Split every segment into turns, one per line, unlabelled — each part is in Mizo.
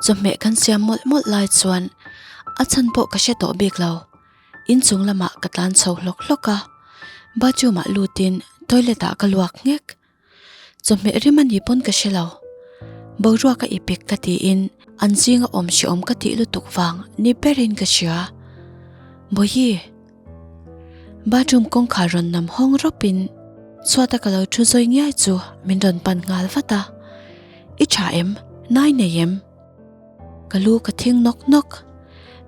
Chawhmeh kan siam mawlh mawlh lai chuan a chhan pawh ka hre tawh bik lo. Inchung lamah ka tlan chho hlawk hlawk a, bathroom ah lutin toilet ah ka luak nghek. Chawhmeh rim a ni pawn ka hre lo. Boruak a ipik ka tiin an zinga awm hreawm ka tih lutuk vang ni berin ka hria. Bawihi! Bathroom kawngkhar rawn nam hawng rawpin chhuata ka lo thu zawi ngiai chu min rawn pan nghal vat a. I tha em? Nai nei em? Ka lu ka thing nawk nawk.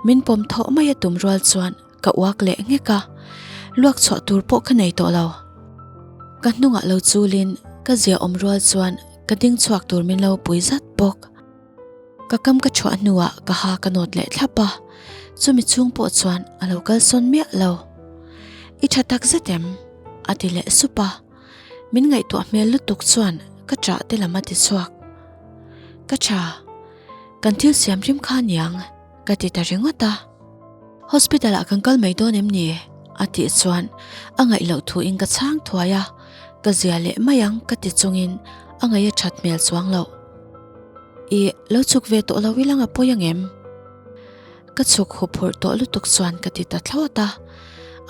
Min pawm thawh mai a tum rual chuan ka uak leh nghek a, luak chhuah tur pawh ka nei tawh lo. Ka hnungah lo chulin ka zia awm rual chuan ka ding chhuak tur min lo pui zat bawk. Ka kam ka chhuah hnuah ka ha ka nawt leh thlap a, chumi chhung pawh chuan a lo kalsawn miah lo. I tha tak zet em? a ti leh sup a, min ngaihtuah hmel lutuk chuan ka chah te lam a ti chhuak. Ka tha, kan thil siam rim kha aniang ka ti ta ringawt a. Hospital ah kan kal mai dawn em ni? a tih chuan a ngaih loh thu in ka chhang thuai a, ka zia leh mai ang ka ti chungin a ngaih a that hmel chuang loh. Ih, lo chhuk ve tawh lo ilang a pawi angem? Ka chhuk hup hurh tawh lutuk chuan ka ti ta thlawt a,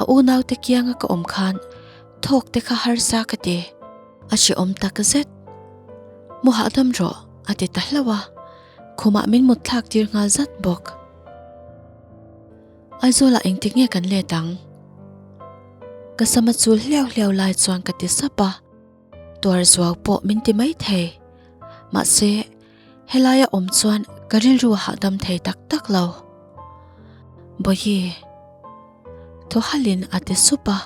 a unaute kianga ka awm khan thawk te kha harsa ka ti. A hrehawm tak zet. Mu hahdam rawh a ti ta hlauh a, khumah min mut thlak tir nghal zat bawk. Aizawlah engtik nge kan let ang? Ka sama chul hliau hliau lai chuan ka ti sap a, tuar zuau pawh min ti mai thei. Mahse, helaia awm chuan ka rilru a hahdam thei tak tak lo. Bawihi, thaw halhin a ti sup a,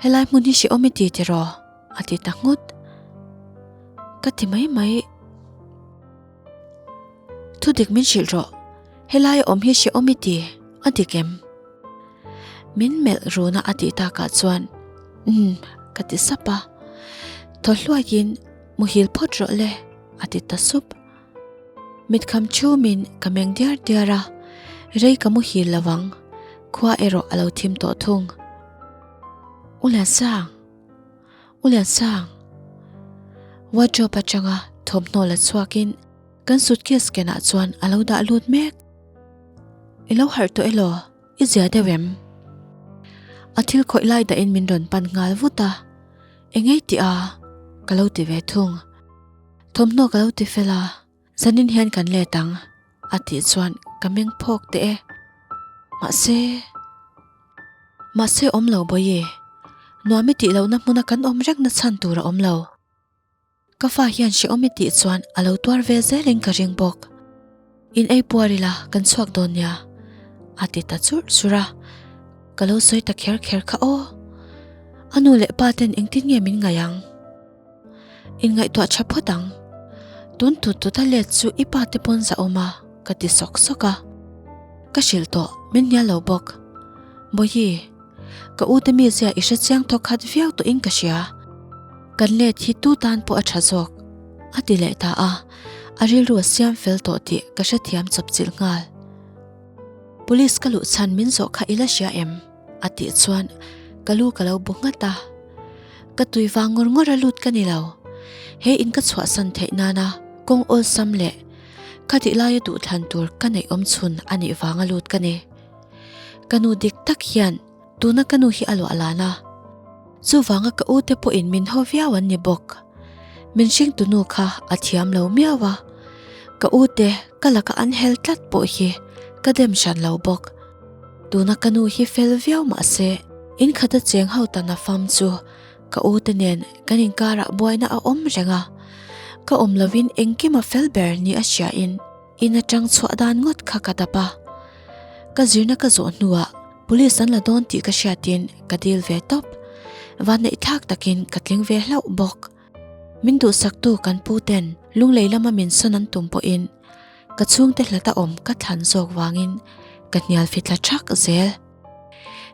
helai hmun hi hrehawm i ti tiraw? A ti ta nghut. Ka ti mai mai. Thudik min hrilh rawh, helai a awm hi hrehawm i ti, a dik em? Min melh runa a tih takah chuan umm ka ti sap a, thaw hluaiin muhil phawt rawh le a ti ta sup. Mitkham chhumin ka meng diar diar a, rei ka muhil lo ang, khua erawh a lo thim tawh thung. U Liansang! U Liansang! Wardrobe atanga thawmhnaw la chhuakin kan suitcase kenah chuan a lo dah lut mek. I lo harh tawh elaw? I zia deuh em? A thil khawih lai dahin min rawn pan nghal vut a, Engei tih a? Ka lo ti ve thung. Thawmhnaw ka lo ti fel a. Zanin hian kan let ang, a tih chuan ka meng phawk teh e. Mahse, mahse awm lo Bawihi, nuam i tih lohna hmuna kan awm reng na chhan tur a awm lo. Ka fa hian hrehawm i tih chuan a lo tuar ve zelin ka ring bawk. In ei puar ila kan chhuak dawn nia, a ti ta churh churh a. Ka lo sawi ta kher kher kha aw. A nu leh pa ten engtin nge min ngaih ang? Inngaihtuah tha phawt ang. Tun tut tut a let chu i pa te pawn zahawm a, ka ti sawk sawk a. Ka hrilh tawh, min hnial lo bawk. Bawihi, ka u te mizia i hre chiang thawk khat viau tawhin ka hria. Kan let hi tu tan pawh a tha zawk, a ti leh ta a. A rilru a siam fel tawh tih ka hrethiam chawp chilh nghal. Police ka luh chhan min zawh kha i la hria em? A tih chuan ka lu ka lo bu nghat a. Ka tui vang ngawr ngawr a lut ka ni lo. He in ka chhuahsan theih nana kawng awlsam leh ka tih laia duhthlan tur ka neih awm chhun a nih vanga lut ka ni. Ka nu dik tak hian tuna ka nu hi a luah lan a. Chuvanga ka u te pawhin min haw viau an ni bawk. Min hringtu nu kha a thiam lo miau a. Ka u te ka laka an hel tlat pawh hi ka dem hran lo bawk. Tuna ka nu hi fel viau mah se, in khata cheng ho ta na fam chu ka u te nen kan inkarah buaina a awm reng a, ka awm lovin engkim a fel ber ni a hria in in atang chhuah dan ngawt kha ka dap a. Ka zirna ka zawh hnuah police an la dawn tih ka hriatin ka dil ve tawp. Vanneih thlak takin ka tling ve hlauh bawk. Min duhsaktu kan pu ten lunglei lama min sawn an tum pawhin ka chhungte hlata awm ka thlan zawk vangin ka hnial fitla thak zel.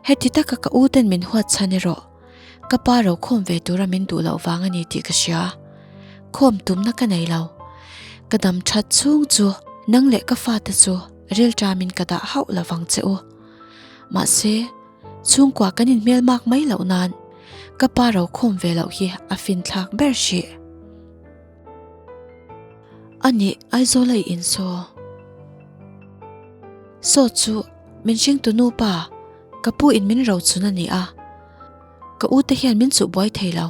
Heti taka ka u ten min huat chhan erawh ka pa ro khawm ve tura min duh loh vang a ni tih ka hria. Khawm tumna ka nei lo. Ka dam that chhung chu nang leh ka fate chu rilṭamin ka dah hauh lovang che u. Mahse, Chhungkua kan inhmel mak mai loh nan ka pa ro khawm ve loh hi a fin thlak ber hrih. A nih, Aizawl a i insaw. Saw chu min hringtu nupa ka pu in min rochun a ni a, ka u te hian min chuh buai thei lo.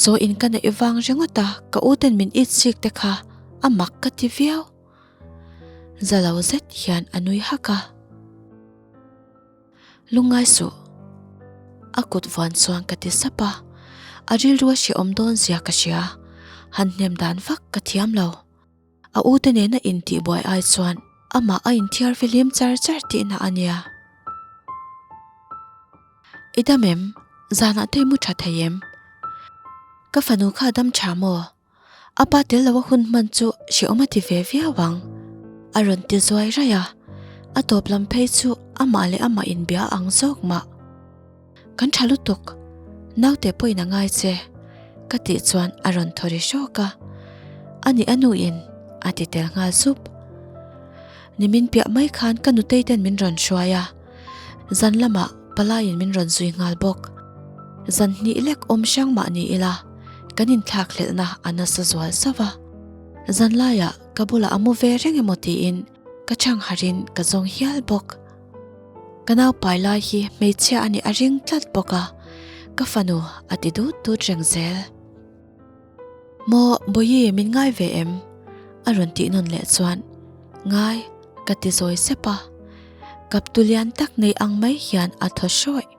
Saw in ka neih vang ringawt a ka u ten min it chik te kha a mak ka ti viau. Za lo zet hian a nui hak a. Lungngai suh. A kut vuan chuan ka ti sap a, a rilru a hrehawm dawn zia ka hria, han hnem dan vak ka thiam lo. A u te nena intihbuai ai chuan amah a inthiar fihlim char char tihna a nia. I dam em? Zanah te i mu tha thei em? Ka fanu kha a dam tha maw? A pa tel lo a hun hman chu hrehawm a ti ve viau ang. A rawn ti zuai raih a, a tawp lam phei chu amah leh amah inbia ang zawk mah. Kan tha lutuk, naute pawhin a ngai che, ka tih chuan a rawn thaw ri hrawk a, ani a nuin a ti tel nghal sup. Nimin piah mai khan ka nutei ten min rawn hruai a, zan lamah palaiin min rawn zui nghal bawk. Zan hnih lek awm hrang mah ni ila kan inthlak hlelhna a nasa zual sauh a, zan laiah ka bulah a mu ve reng emaw tiin ka chhang harhin ka zawng hial bawk. Ka nau pai lai hi hmeichhia a nih a ring tlat bawk a, ka fanu a ti dut dut reng zel. Maw Bawihi min ngai ve em? A rawn tih nawn leh chuan Ngai ka ti zawi sep a, kap tu lian tak nei ang mai hian a thaw hrawih.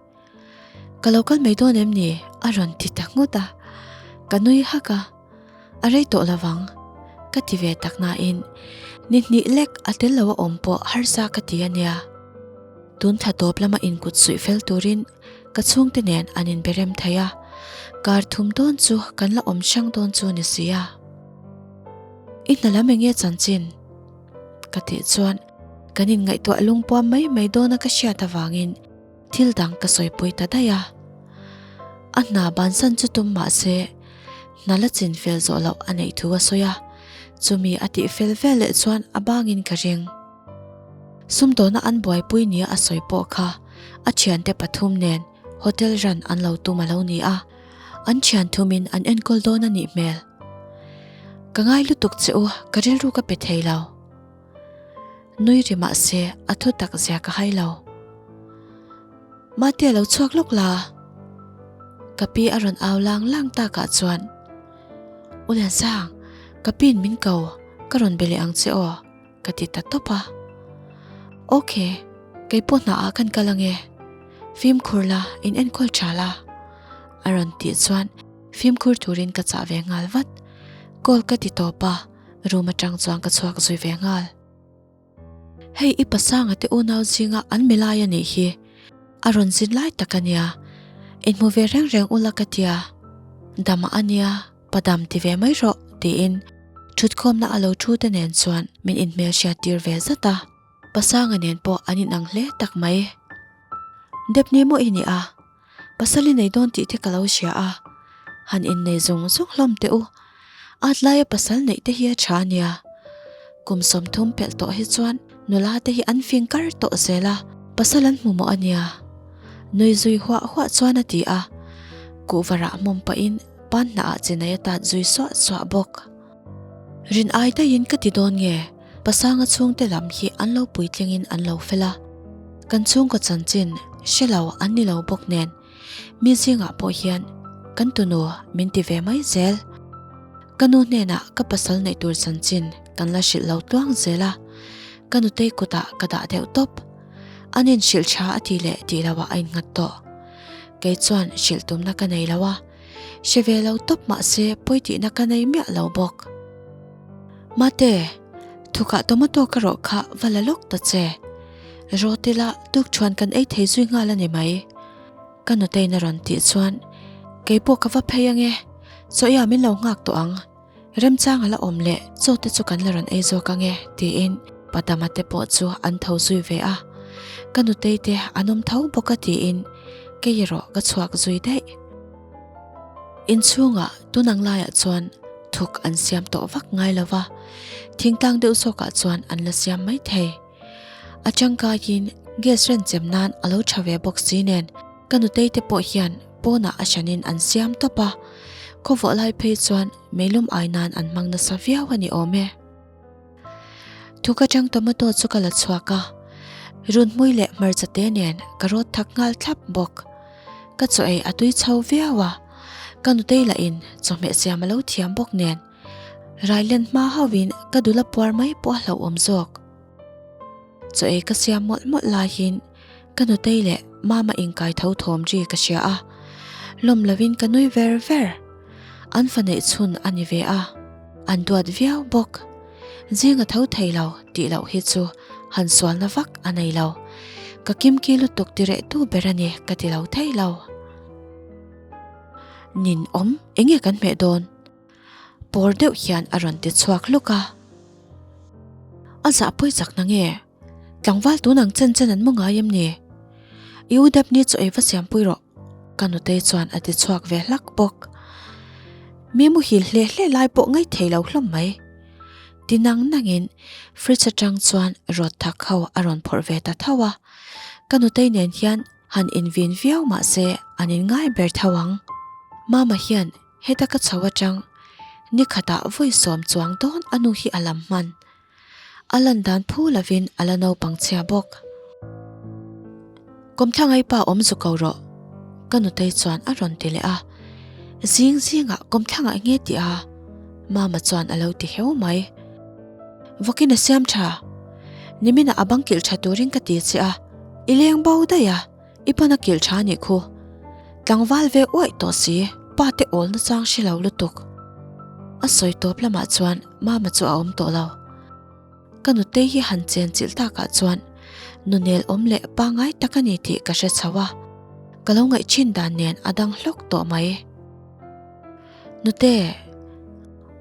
Ka lo kal mai dawn em ni? A rawn ti ta nghut a, ka nui hak a, a rei tawh lovang ka ti ve tak nain ni hnih lek a tel lo a awm pawh harsa ka ti a nia. Tun thla tawp lama inkut suih fel turin ka chhungte nen an inbe rem thei a, kar thum dawn chu kan la awm hrang dawn chu ni si a. I hna lam enge chanchin? Ka tih chuan kan inngaihtuah lungpuam mai mai dawna ka hriat avangin thil dang ka sawipui ta daih a. A hna bansan chu tum mah se hna la chin fel zawh loh a neih thu a sawi a, chumi a tih fel vel leh chuan a bangin ka ring. Sumdawna an buaipui nia a sawi pawh kha a thiante pathum nen hotel ran an lo tum a lo ni a, an thian thumin an enkawl dawn a nih hmel. Ka ngai lutuk che u, ka rilru ka pe thei lo. Nui ri mah se a thu tak zia ka hai lo. Mate a lo chhuak lawk la. Ka pi a rawn au lang lang takah chuan, U Liansang, ka piin min ko, ka rawn be leh ang che aw. Ka ti ta tawp a. Ok, kei pawh hna ah kan kal ange. Fimkhur la, in enkawl tha la. A rawn tih chuan fimkhur turin ka chah ve nghal vat. Call ka ti tawp a, room atang chuan ka chhuak zui ve nghal. Hei i pasanga te unau zinga an milai a nih hi. A rawn zin lai tak a nia. Inhmu ve reng reng ula ka tia. Dama a nia. Padam ti ve mai rawh tiin thutkhawmna a lo thu te nen chuan min inhmelhriat tir ve zat a, Pasanga nen pawh an inang hle tak mai. Depni maw i nih a, pasal i nei dawn tih te ka lo hria a, han innei zung zung hlawm teh u, at laia pasal neih te hi a tha ania, kum 30 pelh tawh hi chuan nula te hi an fing kar tawh zel a, pasal an hmu mawh ania, nui zui huah huah chuan a ti a, kuhva rah hmawm pahin Pan hnah ah chinai a tat zui suah suah bawk. Rin ai daihin ka ti dawn nge, Pasanga chhungte lam hi an lo puitlingin an lo fel a. Kan chhungkaw chanchin hre lo an ni lo bawk nen, mi zingah pawh hian kan tunu min ti ve mai zel. Ka nu hnenah ka pasal neih tur chanchin kan la hrilh lo tluang zel a, ka nutei kutah ka dah deuh tawp. An inhrilh tha a tih leh tih loah a innghat tawh. Kei chuan hrilh tumna ka nei lo a, hre ve lo tawp mah se pawi tihna ka nei miah lo bawk. Mate, thukah tomato ka rawh kha va la lawk ta che. Rawt ila tukṭhuan kan ei thei zui nghal a ni mai. Ka nuteiin a rawn tih chuan kei pawh ka va phei ange, chaw ia min lo nghak tawh ang. Remchang a la awm leh chaw te chu kan la rawn ei zawk ange tiin Padama te pawh chu an tho zui ve a, ka nutei te an awm tho bawk a tiin kei erawh ka chhuak zui daih. Inchhungah tun ang laiah chuan thuk an siam tawh vak ngai lo va, thingtlang deuh zawkah chuan an la siam mai thei. A tangkaiin gas renchem nan a lo tha ve bawk si nen ka nutei te pawh hian pawnah a hranin an siam tawp a, khawvawh lai phei chuan meilum ai nan an hmang nasa viau a ni awm e. Thuk atang tomato chu ka la chhuak a, Runhmui leh hmarcha te nen ka rawt thak nghal thlap bawk. Ka chaw ei a tui chho viau a, ka nutei lahin chawhmeh siam a lo thiam bawk nen Railen hma hauhin ka dul a puar mai pawh a hlauhawm zawk. Chaw ei ka siam mawlh mawlh laiin ka nutei leh mama inkai tho thawm ri ka hria a, lawm lovin ka nui ver ver. An fa neih chhun a ni ve a, an duat viau bawk. Zing a tho thei lo tih loh hi chu han sualna vak a nei lo. Ka kimki lutuk tirehtu ber a ni ka ti lo thei lo. Nin awm enge kan hmeh dawn? Pawr deuh hian a rawn ti chhuak hluk a. A zahpui chak na nge? Tlangval tun ang chen chen an mu ngai em ni? I u Depni chu ei va siampui rawh ka nutei chuan a ti chhuak ve hlak bawk. Mi muhil hle hle lai pawh ngaih thei lo hlawm mai. Ti nang nangin fridge atang chuan rawt thak ho a rawn phawrh ve ta tho a. Ka nutei nen hian han invin viau mahse an inngai ber tho ang. Mama hian Heta ka chho atang ni khatah vawi sawm chuang dawn a nu hi a lam hman. A lan dan phu lovin a la naupang chhia bawk. Kawmthlangai pa awm zu ko rawh ka nutei chuan a rawn ti leh a. Zing zingah kawmthlangah nge tih a? Mama chuan a lo ti heu mai. Vawkin a siam tha. Niminah a bang kilh tha turin ka ti che a, i leng bo daih a. I pan a kilh tha nih khu. Tlangval ve uaih tawh si, pa te awl na chang hre lo lutuk. A sawi tawp lamah chuan Mama chu a awm tawh lo. Ka nutei hi han chen chilh takah chuan nunel awm leh pangngai tak a ni tih ka hre chho a, ka lo ngaih thin dan nen a dang hlawk tawh mai. Nute,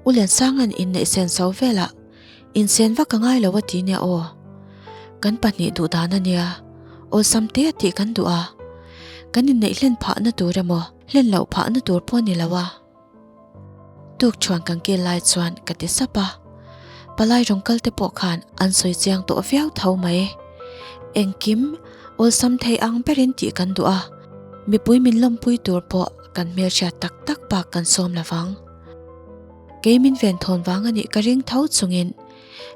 U Liansanga'n inneih sen so velah Insen vak a ngai lo a ti nia aw. Kan pahnih duh dan a nia, awlsam te a tih kan duh a. Kan inneih hlen phahna tur emaw, hlen loh phahna tur pawh a ni lo a. Tukṭhuan kan kil lai chuan ka ti sap a. Palai rawn kal te pawh khan an sawi chiang tawh viau tho mai. Engkim awlsam thei ang berin tih kan duh a, mipui min lawmpui tur pawh kan hmelhriat tak tak bak kan sawm lo vang. Kei min ven thawn vang a nih ka ring tho chungin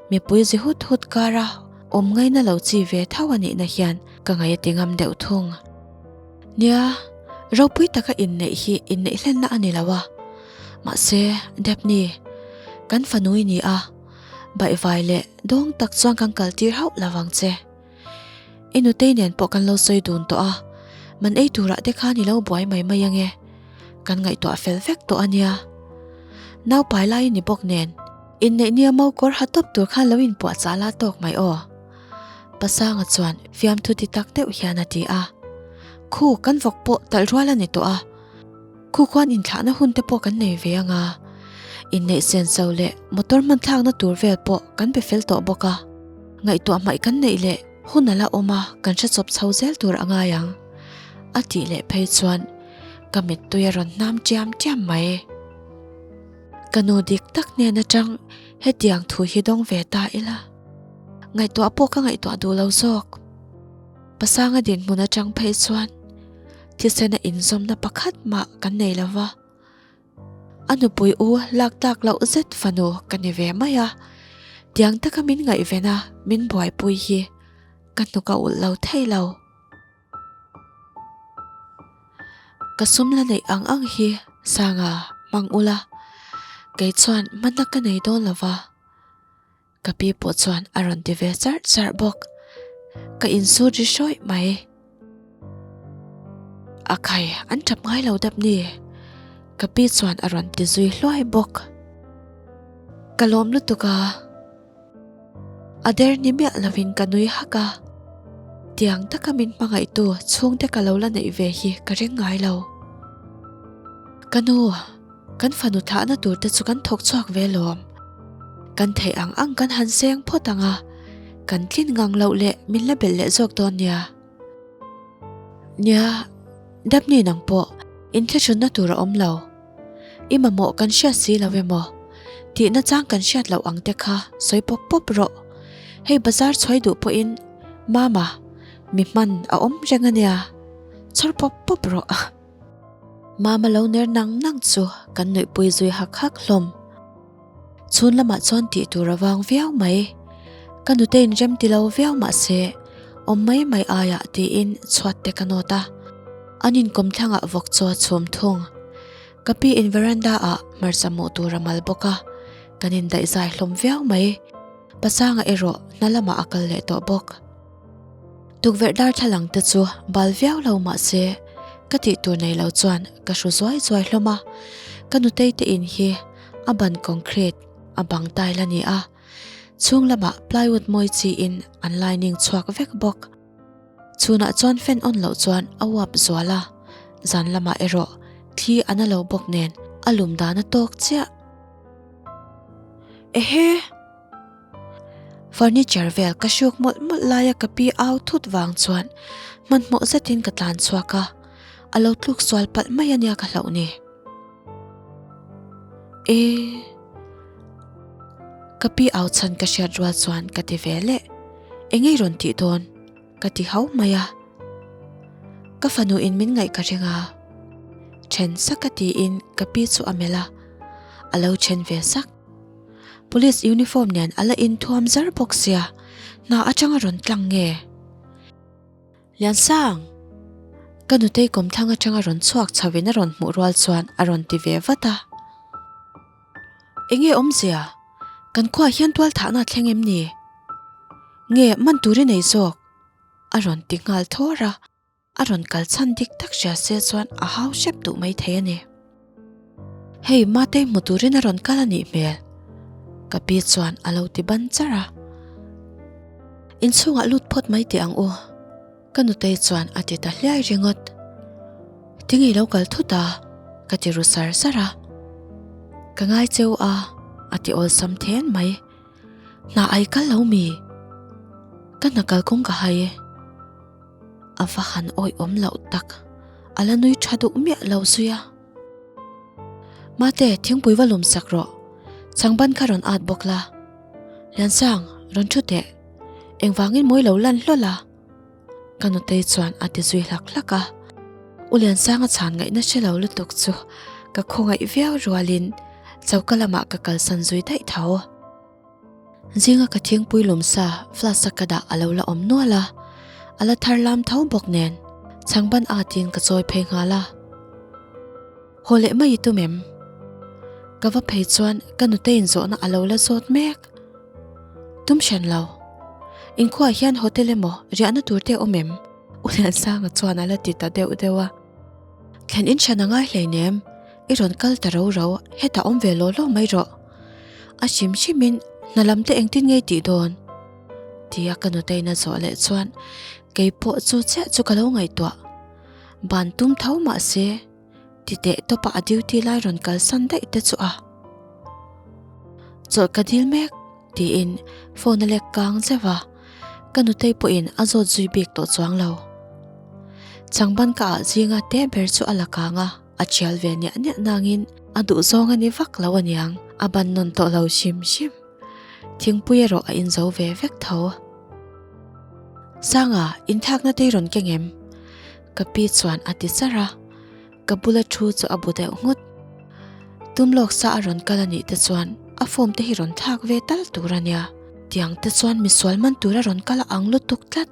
mipui zi hut hut kara awm ngaina lo chi ve tho a nihna hian ka ngaih a ti ngam deuh thung. Nia, ropui taka inneih hi inneih hlenna a ni lo a, mahse Daphne, kan fanu i ni a, baihvai leh dawng tak chuan kan kaltir hauh lo vang che. I nutei nen pawh kan lo sawi dun tawh a, man ei turah te khan i lo buai mai mai ange, kan ngaihtuah fel vek tawh a nia. Naupai lai i ni bawk nen, inneih nia mau kawr ha tawp tur khan lo inpuahchah la tawk mai aw. Pasanga chuan fiamthu ti tak deuh hian a ti a, Khu, kan vawk pawh talh rual a ni tawh a, khu khuan inthlahna hun te pawh kan nei ve anga, inneih senso leh motor hman thlakna tur vel pawh kan be fel tawh bawk a. Ngaihtuah hmaih kan neih leh hun a la awm a, kan hre chawp chho zel tur a ngai ang, a tih leh phei chuan ka mittui a rawn hnam ṭiam ṭiam mai. Ka nu dik tak hnen aṭang hetiang thu hi dawng ve ta ila, ngaihtuah pawh ka ngaihtuah duh lo zawk. Pasanga dinhmun aṭang phei chuan thisena inzawmna pakhat mah kan nei lo va. A nupui u lak tlak loh zet fanu ka ni ve mai a, tiang taka min ngaihven a min buaipui hi ka hnuk a ulh lo thei lo. Ka sum la neih ang ang hi Sanga hmang ula, kei chuan hmanna ka nei dawn lo va. Ka pi pawh chuan a rawn ti ve charh charh bawk. Ka insut ri hrawih mai. A khai, an tap ngai lo dap ni. Ka pi chuan a rawn ti zui hluai bawk. Ka lawm lutuk a. A der ni miah lovin ka nui hak a. Tiang taka min hmangaihtu chhungte ka lo la neih ve hi ka ring ngai lo. Ka nu. Kan fanu thlahna tur te chu kan thawk chhuak ve lawm. Kan theih ang ang kan han seng phawt ang a, kan tlin ngang loh leh min la belh leh zawk dawn nia. Nia, Daphne nang pawh inthlahrunna tur a awm lo. I mamawh kan hriat si lo emaw, tihna chang kan hriat loh ang te kha sawi pawp pawp rawh. Hei bazar chhuai duh pawhin Mama, mi hman a awm reng a nia, chhawr pawp pawp rawh. Mama lo ner nang nang chu kan nuihpui zui hak hak hlawm. Chhun lamah chuan tih tur a vang viau mai. Ka nute in rem ti lo viau mah se, Awm mai mai aiah tiin chhuat te ka nawt a, an inkawm thlangah vawk chaw a chhum thung. Ka pi in veranda ah hmarcha hmuh tur a mal bawk a, kan indaih zai hlawm viau mai. Pasanga erawh hna lamah a kal leh tawh bawk. Tukverh darthlalang te chu bal viau lo mah se ka tih tur nei lo chuan ka hru zuai zuai hlawm a, ka nutei te in hi a ban concrete a bang tile a ni a, chhung lamah plywood mawi chi in an lining chhuak vek bawk. Chhunah chuan fan on loh chuan a uap zual a, zan lamah erawh thli a na lo bawk nen a lum dan a tawk chiah. Ehe! Furniture vel ka hruk mawlh mawlh laia ka pi au thut vang chuan hmanhmawh zetin ka tlan chhuak a, a lo tluk sual palh mai ania ka hlauh ni. E Ka pi au chhan ka hriat rual chuan ka ti ve leh, eng ei rawn tih dawn? Ka ti hau mai a. Ka fanu in min ngaih ka ring a, then sak a tiin ka pi chu a melh a, a lo then ve sak. Police uniform nen a la inthuam zar bawk sia, hna atanga rawn tlang nge? Liansang! Ka nutei kawmthlang atanga rawn chhuak chho in a rawn hmuh rual chuan a rawn ti ve vat a. Enge awmzia? Kan khuaah hian tual thahna a thleng em ni? Nge man tur i nei zawk? A rawn ti nghal thawr a. A rawn kal chhan dik tak hria se chuan a hau hrep duh mai thei a ni. Hei Matei hmu turin a rawn kal a nih hmel. Ka pi chuan a lo ti ban char a. Inchhungah lut phawt mai teh ang u. Ka nutei chuan a ti ta hliai ringawt. Tinge i lo kal thut a? Ka ti ru sar sar a. Ka ngai cheu a, a ti awlsam then mai. Hna ai kal lo mi? Ka hna kalkawng ka hai e. A va han awihawm loh tak, a la nui tha duh miah lo zui a. Mate, thingpui va lum sak rawh, changban kha rawn at bawk la. Liansang, rawn thu teh, engvangin mawi lo lan hlawl a? Ka nutei chuan a ti zui hlak hlak a. U Liansanga chhan ngaihna hre lo lutuk chu ka khawngaih viau rualin choka lamah ka kalsan zui daih tho. Zinga ka thingpui lum sa flask a ka dah a lo la awm nual a, a la thar lam tho bawk nen chhangban atin ka chawi phei nghal a. Haw leh mai i tum em? Ka va phei chuan ka nuteiin zawhna a lo la zawt mek. Tum hran lo. Inkhuaah hian hotel emaw riahna tur te a awm em? U Liansanga chuan a la ti ta deuh deuh a. Thlen in hran a ngai hleinem, i rawn kal ta ro ro, hetah awm ve law law mai rawh. A hrim hrimin hna lam te engtin ngei tih dawn? Tia ka nuteiin a zawh leh chuan kei pawh chu chiah chu ka lo ngaihtuah. Ban tum tho mah se, ti teh tawpa a duty lai rawn kalsan daih te chu a. Chawlh ka dil mek tiin phone a lek kang zeuh a, ka nutei pawhin a zawt zui bik tawh chuang lo. Changban ka ah zinga te ber chu a la kang a. A thial ve niah niah nangin a duhzawng a ni vak lo aniang, a ban nawn tawh lo hrim hrim. Thingpui erawh a inzo ve vek tho. Sanga, inthlakna te i rawn keng em? Ka pi chuan a ti char a, ka bula thu chu a bu deuh nghut. Tum lawk sa a rawn kal a nih te chuan a form te hi rawn thlak ve tal tur a nia. Tiang te chuan misual man tur a rawn kal a ang lutuk tlat.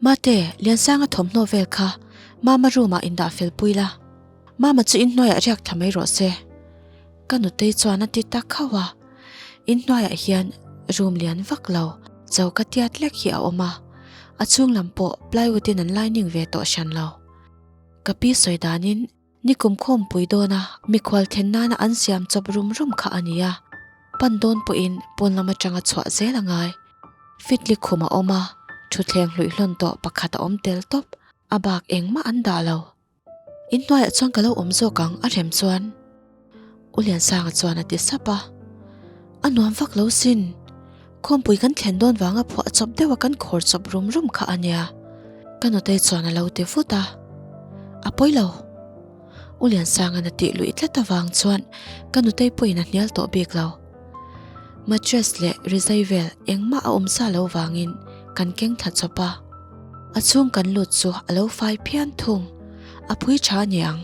Mate, Liansanga thawmhnaw vel kha Mama room ah indah fel pui la, Mama chu inhnuaiah riak thla mai rawh se. Ka nutei chuan a ti ta khauh a, inhnuaiah hian room lian vak lo, choka tiat lek hi a awm a, a chhung lam pawh plywood in an lining ve tawh hran lo. Ka pi sawi danin Nikum khawmpui dawna mikhual then nana an siam chawp rum rum kha a ni a, pan dawn pawhin pawn lam atanga chhuah zel a ngai. Fitli khum a awm a, thutthleng hluihlawn tawh pakhat a awm tel tawp, a bak engmah an dah lo. Inhnuaiah chuan ka lo awm zawk ang a rem chuan. U Liansanga chuan a ti sap a, A nuam vak lo sin. Khawmpui kan thlen dawn vanga phuah chawp deuh a kan khawr chawp rum rum kha a nia. Ka nutei chuan a lo ti vut a, A pawi lo. U Liansanga'n a tih luih tlat avang chuan ka nutei pawhin a hnial tawh bik lo. Mattress leh rizai vel engmah a awm sa lo vangin kan keng thla chawp a. A chhung kan lut chu a lo fai phian thung. A phui tha a niang.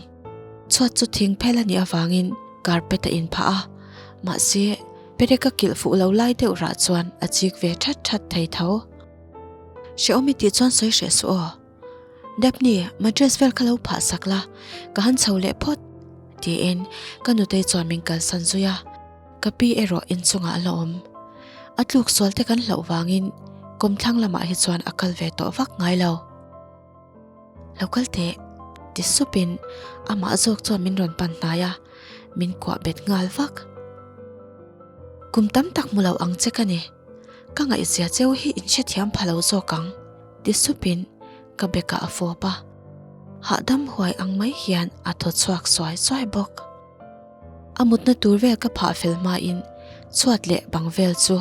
Chhuat chu thing phel a nih avangin carpet a inphah a, mahse perek a kilh fuh lo lai deuh rah chuan a chik ve that that thei tho. Hrehawm i tih chuan sawi hreh suh aw. Daphne, mattress vel kha lo phah sak la, ka han chho leh phawt, tiin ka nutei chuan min kalsan zui a, ka pi erawh inchungah a la awm. A tluk sual te kan hlauh vangin kawmthlang lamah hi chuan a kal ve tawh vak ngai lo. Lo kal teh, ti supin amah zawk chuan min rawn pan hnai a, min kuah bet nghal vak. Kum tam tak hmu lo ang che ka ni, ka ngaihzia cheu hi in hrethiam pha lo zawk ang, ti supin ka bekah a fawp a, hahdam huai ang mai hian a thaw chhuak suai suai bawk. A mutna tur vel ka phah fel hmain chhuat leh bang vel chu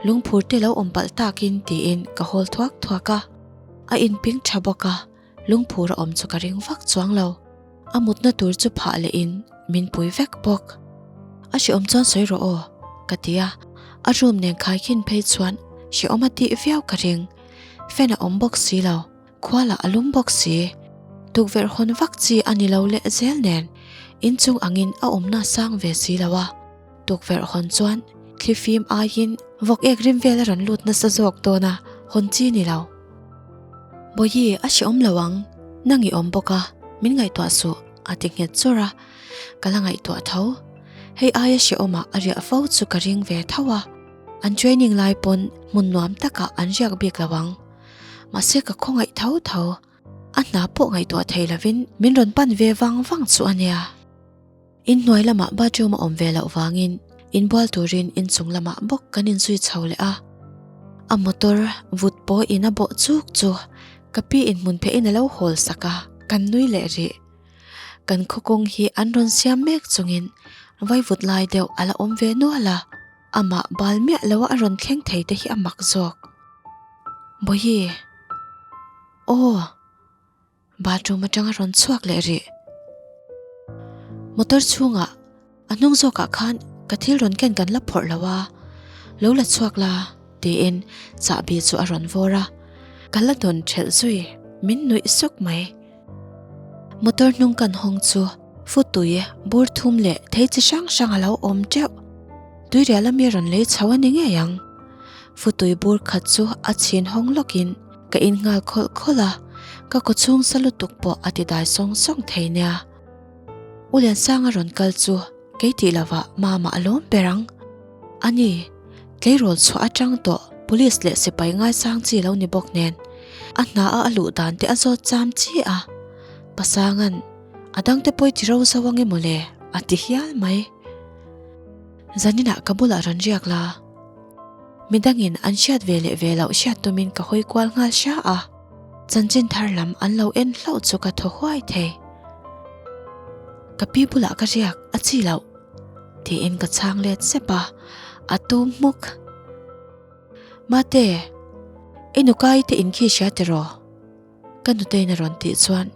lungphur te lo awm palh takin tiin ka hawl thuak thuak a, a inping tha bawk a, lungphur a awm chu ka ring vak chuang lo. A mutna tur chu phah lehin min pui vek bawk. A hrehawm chuan sawi rawh aw, ka ti a, a room nen khaikhin phei chuan hrehawm a tih viau ka ring. Fan a awm bawk si lo, khua lah a lum bawk si. Tukverh hawn vak chi a ni lo leh zel nen inchung angin a awmna sang ve si lo a, tukverh hawn chuan thlifim aiin vawk ek rim vel a rawn lut nasa zawk dawn a, hawn chi ni lo. Bawihi a hrehawm lo ang, nang i awm bawk a, min ngaihtuah suh a ti nghet chawrh a, ka la ngaihtuah tho. Hei aia hrehawmah a riah fo chu ka ring ve tho a. An training lai pawn hmun nuam takah an riak bik lo ang. Mahse ka khawngaih tho tho, a hna pawh ngaihtuah thei lovin min rawn pan ve vang vang chu a nia. Inhnuai lamah bathroom a awm ve loh vangin inbual turin inchung lamah bawk kan inzui chho leh a. A motor vut pawhin a bawh chuk chu ka pi in hmun phehin a lo hawl sak a, kan nui leh rih. Kan khawkawng hi an rawn siam mek chungin vaivut lai deuh a la awm ve nual a. Amah bal miah lo a rawn thleng thei te hi a mak zawk. Bawihi. Aw. Bathroom atang a rawn chhuak leh rih. Motor chhungah a hnung zawkah khan ka thil rawn ken kan la phawrh lo a, lo la chhuak la tiin chahbi chu a rawn vawr a, ka la dawn thelh zui min nuih suk mai. Motor hnung kan hawng chu futui bur thum leh thei chi hrang hrang a lo awm teuh. Tuirial ami rawn lei chho a ni ngei ang. Futui bur khat chu a chhin hawng lawkin ka in nghal khawlh khawlh a, ka kaw chhung sa lutuk pawh a ti dai sawng sawng thei nia. U Liansanga rawn kal chu kei tih lovah mama a lawm ber ang. A ni, tleirawl chhuah atang tawh police leh sipai ngaisang chi lo ni bawk nen a hna a a luh dan te a zawt cham chi a, Pasanga'n a dangte pawh i ti ro zo ang emaw le a ti hial mai. Zaninah ka bulah rawn riak la. Midangin an hriat ve leh ve loh hriat tumin ka hawi kual nghal hria a, chanchin thar lam an lo en hlauh chu ka thaw huai thei. Ka pi bulah ka riak a chi loh tiin ka chhang let sep a, a tum hmuk. Mate, i nukai te in khi hria tiraw? Ka nuteiin a rawn tih chuan,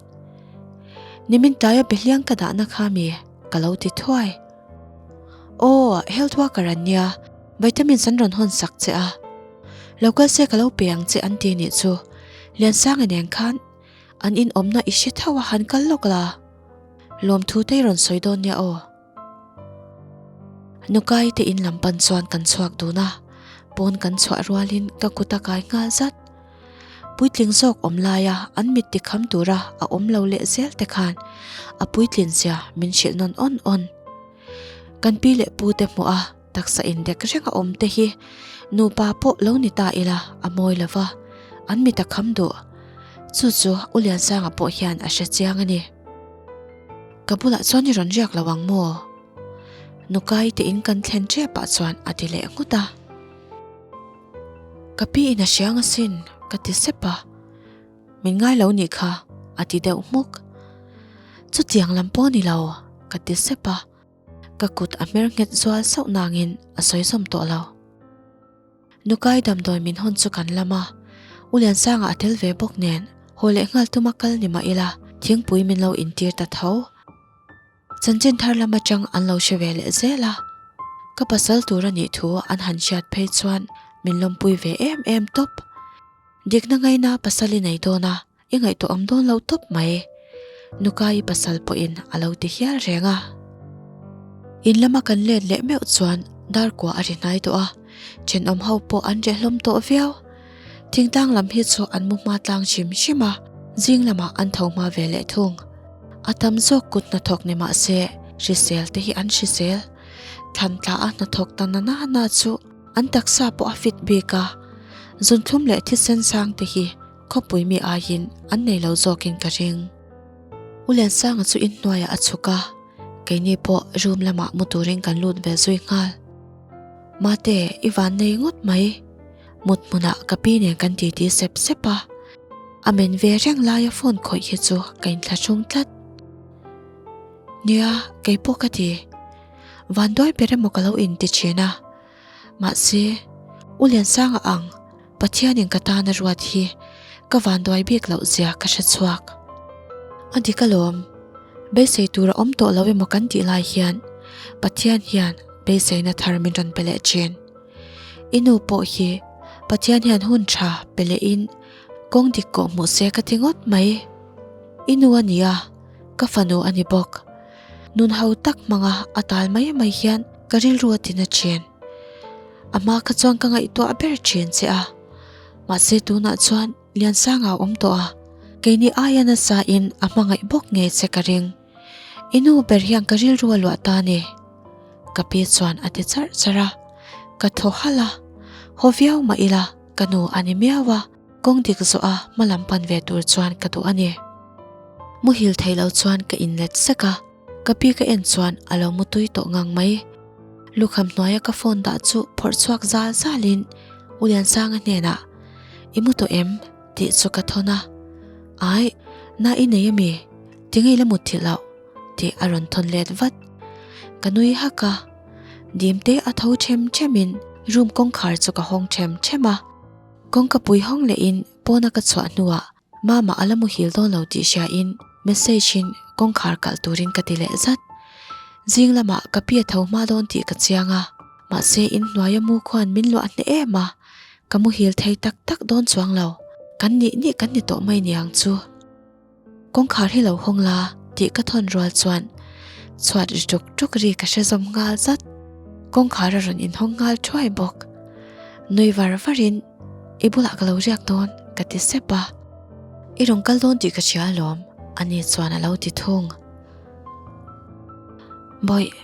Nimin tlaia behliang ka dahna kha mi ka lo ti thuai. Aw, health worker an nia, vitamins an rawn hawn sak che a. Lo kal se ka lo pe ang che an ti nih chu, Liansanga nen khan an inawmna i hre tho a han kal lawk la. Lawmthu te i rawn sawi dawn nia aw. Nukai te in lam pan chuan kan chhuak dun a, pawn kan chhuah rualin ka kut a kai nghal zat. Puitling zawk awm laia an mit tikham tura a awm lo leh zel te khan a puitlin zia min hrilh nawn awn awn. Kan pi leh pu te hmuh a taksa indek reng a awm te hi nupa pawh lo ni ta ila a mawi lo va, an mit a kham duh. Chu chu U Liansanga pawh hian a hre chiang a ni. Ka bulah chuan i rawn riak lo ang maw? Nukai te in kan thlen tep ah chuan a ti leh nghut a. Ka pi in a hriang asin ka ti sep a, min ngai lo nih kha a ti deuh hmuk. Chutiang lam pawh ni lo ka ti sep a, ka kut a hmer nghet zual sauh nangin a sawi zawm tawh lo. Nukai damdawi min hawn chu kan lam a, U Liansanga a tel ve bawk nen haw leh nghal tuma kal ni mah ila thingpui min lo intir ta tho. Chanchin thar lam atang an lo hre ve leh zel a, ka pasal tur a nih thu an han hriat phei chuan min lawmpui ve em em tawp. Dikna ngaina pasal i nei dawn a, i ngaihtuah awm dawn lo tawp mai, Nuka-i pasal pawhin a lo ti hial reng a. In lama kan let leh meuh chuan dar kua a ri hnai tawh a, thenawm ho pawh an reh hlawm tawh viau. Thingtlang lam hi chu an mu hma tlang hrim hrim a, zing lamah an tho hma ve leh thung. A tam zawk kut hnathawk ni mah se, hrisel te hi an hrisel. Thlan tla a hnathawk ta na na na chu an taksa pawh a fit bik a, zunthlum leh thisen sang te hi khawpui mi aiin an nei lo zawkin ka ring. U Liansanga chu inhnuaiah a chhuk a, keini pawh room lamah mu turin kan lut ve zui nghal. Mate, i van nei ngawt mai. Mut hmunah ka pi nen kan titi sep sep a, a men ve reng laia phone khawih hi chu ka inthlahrung tlat. Nia, kei pawh ka ti. Vanduai ber emaw ka lo inti thin a. Mahse, U Liansanga ang Pathianin ka tana ruat hi ka vanduai bik loh zia ka hre chhuak. A dik alawm, beisei tur a awm tawh lo emaw kan tih lai hian Pathian hian beiseina thar min rawn pe leh thin. I nu pawh hi Pathian hian hun tha pe lehin kawng dik kawh hmuh se ka ti ngawt mai. I nu a nia, ka fanu a ni bawk. Nun ho tak hmanga a tal mai mai hian ka rilru a tina thin. A hma kha chuan ka ngaihtuah ber thin che a, mahse tunah chuan Liansanga a awm tawh a, keini aia nasa in a hmangaih bawk ngei che ka ring. I nu ber hian ka rilru a luah ta ni. Ka pi chuan a ti charh charh a, ka thaw halh a, haw viau mah ila ka nu a ni miau a, kawng dik zawh a hma lam pan ve tur chuan ka duh a ni. Muhil thei lo chuan ka inlet sek a. Ka pi ka en chuan a lo mu tui tawh ngang mai. Lukham hnuaia ka phone dah chu phawrh chhuak zal zalin U Liansanga hnenah, I mu tawh em? tih chu ka thawn a. Aih, na i nei ami? Tinge i la mut thilh loh? tih a rawn thawn let vat. Ka nui hak a, dimte a tho them themin room kawngkhar chu ka hawng them them a. Kawngka pui hawng lehin pawna ka chhuah hnuah Mama a la muhil dawn lo tih hriain message in kawngkhar kalh turin ka ti leh zat. Zing lamah ka pi a tho hma dawn tih ka chiang a, mahse in hnuaia mu khuan min luah hneh em a, ka muhil thei tak tak dawn chuang lo. Kan nih nih kan ni tawh mai niang chu. Kawngkhar hi lo hawng la tih ka thawn rual chuan chhuat ri tuk tuk ri ka hre zawm nghal zat. Kawngkhar a rawn inhawng nghal thuai bawk. Nui var varin I bulah ka lo riak dawn ka ti sep a, I rawn kal dawn tih ka hria alawm ani chuan a lo ti thung. Bawih,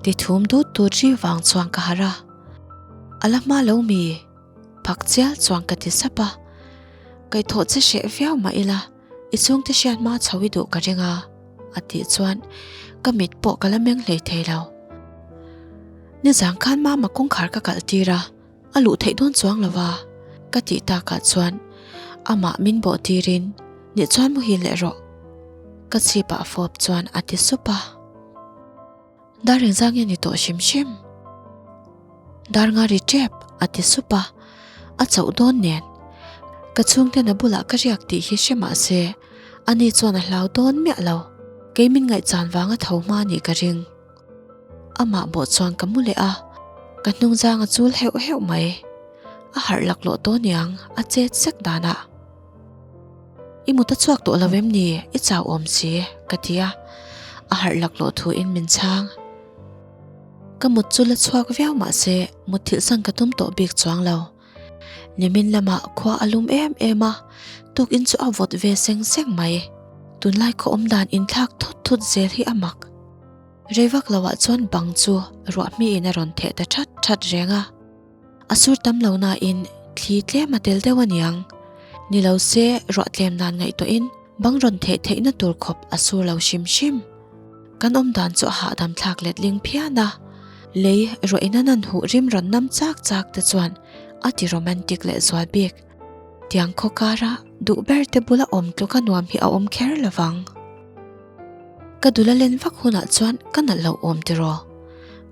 ti thum dut dut ri vang chuan ka harh a, a la hma lo mi? Phak chial chuan ka ti sap a, Kaihthawh che hreh viau mah ila i chhungte hriat hma chho i duh ka ring a a tih chuan ka mit pawh ka la meng hlei thei lo. Nizan khan mama kawngkhar ka kalh tir a. A luh theih dawn chuang lo va, ka tih takah chuan amah min bawh tirin nih chuan muhil leh rawh. Ka chhipah fawp chuan a ti sup a. Dar engzah nge ni tawh hrim hrim? Dar nga ri tep a ti sup a, a chauh dawn nen. Ka chhungten a bulah ka riak tih hi hre mah se ani chuan a hlau dawn miah lo. Kei min ngaihchan vanga tho hma nih ka ring. Amah bawh chuan ka mu leh a, ka hnungzang a chul heuh heuh mai. A harh laklawh tawh niang a chet sek danah. I mut a chhuak tawh lo em ni? I chau awm si, ka ti a. A harh laklawh thuin min chhang. Ka mut chu la chhuak viau mah se mutthilh san ka tum tawh bik chuang lo. Nimin lamah khua a lum em em a, tukin chu a vawt ve seng seng mai. Tunlai khaw awm dan inthlak thut thut zel hi a mak. Rei vak loah chuan bang chu ruah hmiin a rawn theh ta that that reng a. A sur tam lo nain thli tlem a tel deuh aniang. Ni lo se ruah tlem dan ngaihtuahin bang rawn theh theihna tur khawp a sur lo hrim hrim. Kan awm dan chu a hahdam thlak letling phian a. Lei ruah in a nan huh rim rawn nam chak chak te chuan a ti romantic leh zual bik. Tiang khaw kara duh ber te bula awm tluka nuam hi a awm kher lovang. Ka dul a len vak hunah chuan ka nalh lo awm tiraw?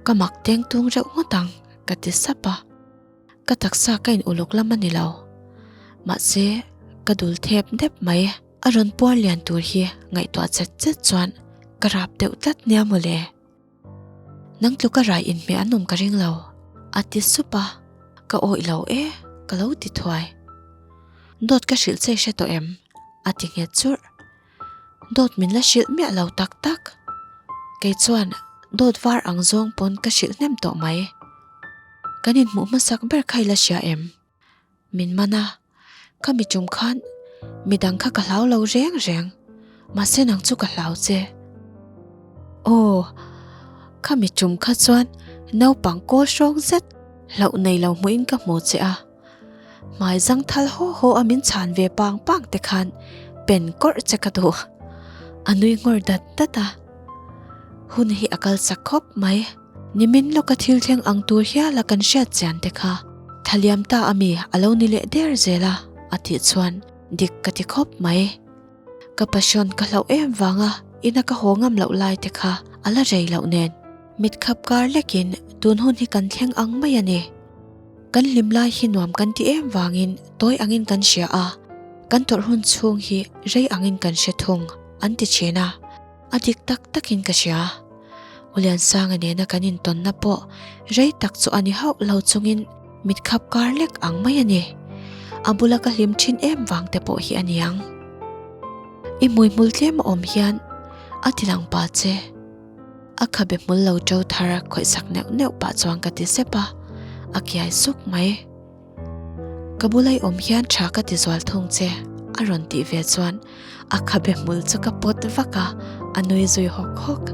Ka mak teng tung reuh ngawt ang ka ti sap a. Ka taksa ka in uluk lam a ni lo. Mahse, ka dul thep dep mai. A rawn puar lian tur hi ngaihtuah chet chet chuan ka rap deuh tlat nia mawle. Nang tluka rai inhmeh an awm ka ring lo, a ti sup a, ka awih lo e, ka lo ti thuai. Dawt ka hrilh che hre tawh em? a ti nghet churh. Dawt min la hrilh miah lo tak tak. Kei chuan dawt var ang zawng pawn ka hrilh hnem tawh mai. Kan inhmuh hmasak ber kha i la hria em? Min man a. Khami tum khan midang kha ka hlau lo reng reng, mahse nang chu ka hlau che. Aw, khami tum kha chuan naupang kawl hrawng zet hlauh nei lo hmuhin ka hmu che a. Hmai zang thal haw haw a min chhan ve pang pang te khan pen kawrh che ka duh. A nui nghawr dat dat a. Hun hi a kal chak khawp mai. Nimin lawka thil thleng ang tur hiala kan hriat chian te kha thaliam ta ami a lo ni leh der zel a, a tih chuan dik ka ti khawp mai. Ka passion ka hlauh em vanga ina ka haw ngam loh lai te kha a la rei loh nen mit khap kar lekin tun hun hi kan thleng ang mai a ni. Kan hlim lai hi nuam kan ti em vangin tawi angin kan hria a, kan tawrh hun chhung hi rei angin kan hre thung an ti thin a. A dik tak takin ka hria. U Liansanga nena kan intawnna pawh rei tak chu a ni hauh lo chungin mit khap kar lek ang mai a ni. A bula ka hlim thin em vang te pawh hi a niang. I hmuihmul tlem a awm hian a ti lang pa che. A khabe hmul lo ṭo thar khawihsak neuh neuh pah chuan ka ti sep a, a kiai suk mai. Ka bula i awm hian tha ka ti zual thung che, a rawn tih ve chuan a khabe hmul chu ka pawt vak a, a nui zui hawk hawk.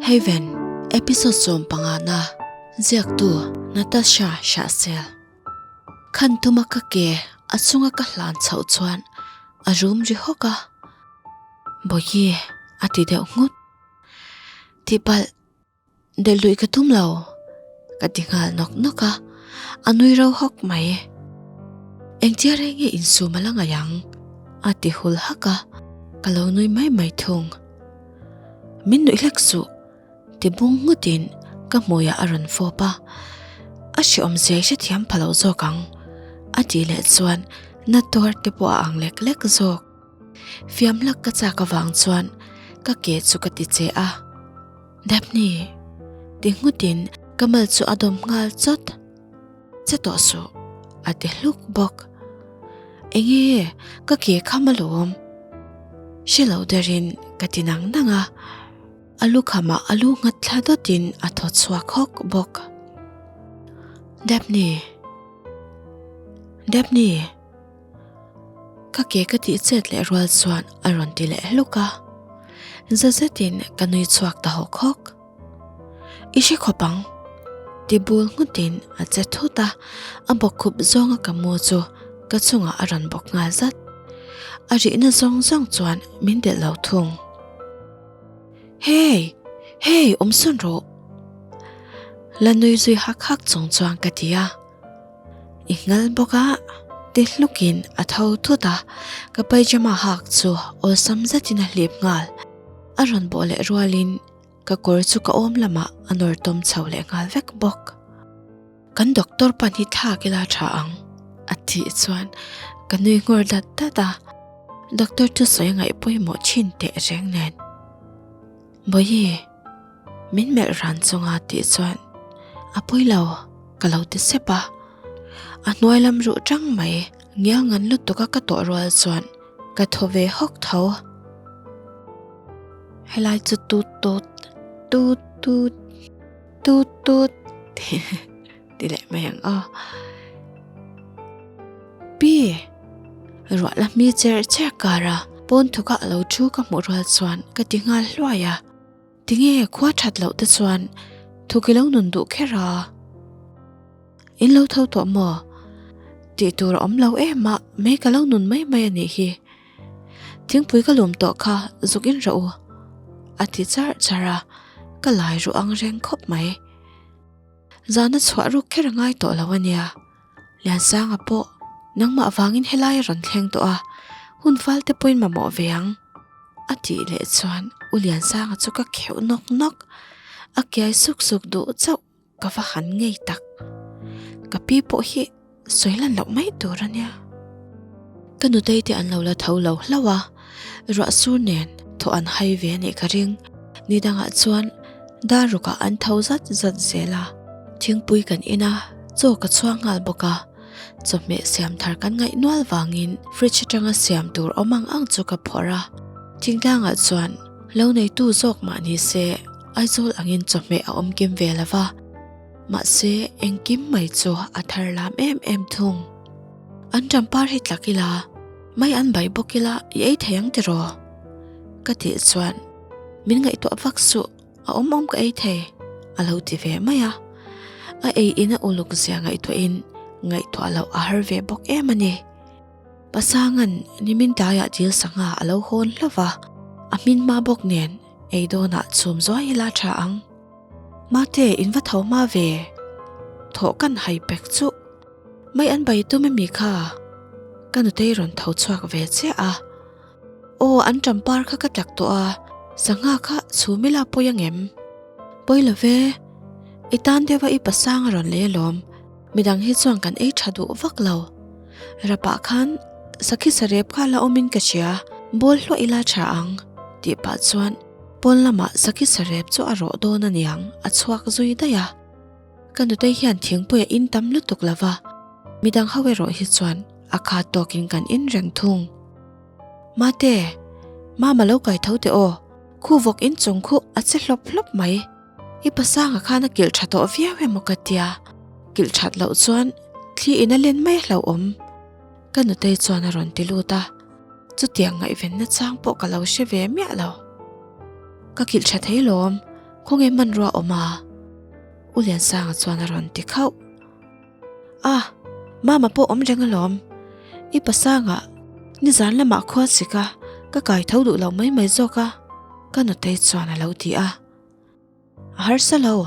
Haven, Episode 15 na, ziaktu Natasha Shahsel. Khan tuma ka ke a chunga ka hlan chhoh chuan a rum ri hawk a. Bawihi a ti deuh nghut. Tihpalh delh luih ka tum lo ka ti nghal nawk nawk a, a nui ro hawk mai. Engtia rei nge insum a la ngaih ang? a ti hul hak a, ka lo nui mai mai thung. Min nuih hlek suh. Ti bung nghutin ka hmuiah a rawn fawp a, a hreawm zia i hrethiam pha lo zawk ang a tih leh chuan na tuar te pawh a ang lek lek zawk. Fiam hlak ka chak avang chuan ka ke chu ka ti che a, Daphne ti nghutin ka mal chu a dawm nghal chawt. Che tawh suh a ti hluk bawk. Enge ka ke kham alawm hre lo derin ka ti nang nang a. A lukhamah a lu nghat thla dawtin a thaw chhuak hawk bawk. Daphne! Daphne! Ka ke ka tih chet leh rual chuan a rawn ti leh hluk a. Za zetin ka nui chhuak ta hawk hawk. I hre khawp ang! Ti bul nghutin a che thut a, a bawkkhup zawnga ka mu chu ka chungah a rawn bawk nghal zat. A rihna zawng zawng chuan min delh lo thung. Hey! Hey! Awm sawn rawh! La nui zui hak hak chung chuan ka ti a. I nghal bawk a, ti hlukin a tho thut a, ka pyjama hak chu awlsam zetin a hlip nghal. A rawn bawh leh rualin ka kawr chu ka awm lamah a nawr tawm chho leh nghal vek bawk. Kan doctor pan hi thlak ila tha ang a tih chuan ka nui nghawr dat dat a, doctor chu sawi ngaih pawimawh thin teh reng nen. Bawihi, min melh ran chunga tih chuan a pawi lo ka lo ti sep a, a hnuai lam ruh tang mai ngial ngan lutuk a ka tawh rual chuan ka thaw ve hawk tho. Helai chu tut tut, tut tut. Tut tut ti leh mai ang aw. Pi! Ruah la hmi cher cher kar a, pawn thuk ah lo thu ka hmuh rual chuan ka ti nghal hluai a. Tinge khua that loh te chuan thuk i lo nun duh kher a? In lo tho tawh maw? Tih tur a awm lo em a, mei ka lo nun mai mai a nih hi. Thingpui ka lum tawh kha zuk in rawh u a ti charh charh a, ka lai ruh ang reng khawp mai. Zana chhuah ruk kher a ngai tawh lo a nia, Liansanga pawh nangmah vangin helai a rawn thleng tawh a, hun fal te pawhin mamawh ve ang a tih leh chuan U Liansanga chu ka kheuh nawk nawk, a kiai suk suk duh chauh. Ka va han ngei tak. Ka pi pawh hi sawi lan loh mai tur a nia. Ka nutei te an lo la tho lo hlauh a, ruah sur nen thaw an hai ve a nih ka ring. Ni dangah chuan dar rukah an tho zat zat zel a, thingpui kan in a, chaw ka chhuang nghal bawk a. Chawhmeh siam thar kan ngaih nual vangin fridge atanga siam tur awm ang ang chu ka phawrh a, thingtlangah chuan. Lo neitu zawk mah ni se, Aizawl angin chawhmeh a awm kim ve lo va, mahse engkim mai chu a thar lam em em thung. An ṭampar hi tlak ila, mai an bai bawk ila i ei thei ang tiraw? Ka tih chuan min ngaihtuah vak suh, a awm awm ka ei thei a lo ti ve mai a. A ei in a uluk zia ngaihtuahin ngaihtuah loh a har ve bawk em a ni. Pasanga'n nimin tlaiah dil sangha a lo hawn hlauh va, a hmin hma bawk nen ei dawnah chhum zuai ila tha ang. Mate, in va tho hma ve? Thawh kan hai pek chuh. Mai an bai tum emi kha? Ka nutei rawn tho chhuak ve chiah a. Aw, an ṭampar kha ka tlak tawh a, sangha kha chhum ila pawi angem? Pawi lo ve, i tan deuha i pasang a rawn lei alawm. Midang hi chuan kan ei tha duh vak lo. Rapah khan sakhi sarep kha la awmin ka hria, bawl hluah ila tha ang, tih pah chuan pawn lamah sakhi sarep chu a rawh dawn aniang a chhuak zui daih a. Ka nutei hian thingpui a in tam lutuk lo va, midang ho erawh hi chuan a khat tawkin kan in reng thung. Mate, Mama lo kai tho teh aw, khu vawk inchung khu a che hlawp hlawp mai. I pasanga khan a kilh tha tawh viau emaw ka tia, kilh that loh chuan thli in a len mai hlauhawm. Ka nutei chuan a rawn ti lut a, chutiang ngaihvenna chang pawh ka lo hre ve miah lo. Ka kilh tha thei lawm, khawnge hmanrua awm a? U Liansanga chuan a rawn ti khauh. A, Mama pawh awm reng alawm. I pasanga nizan lamah khua sik a, ka kai tho duh lo mai mai zawk a, ka nutei chuan a lo ti a. A harsa lo,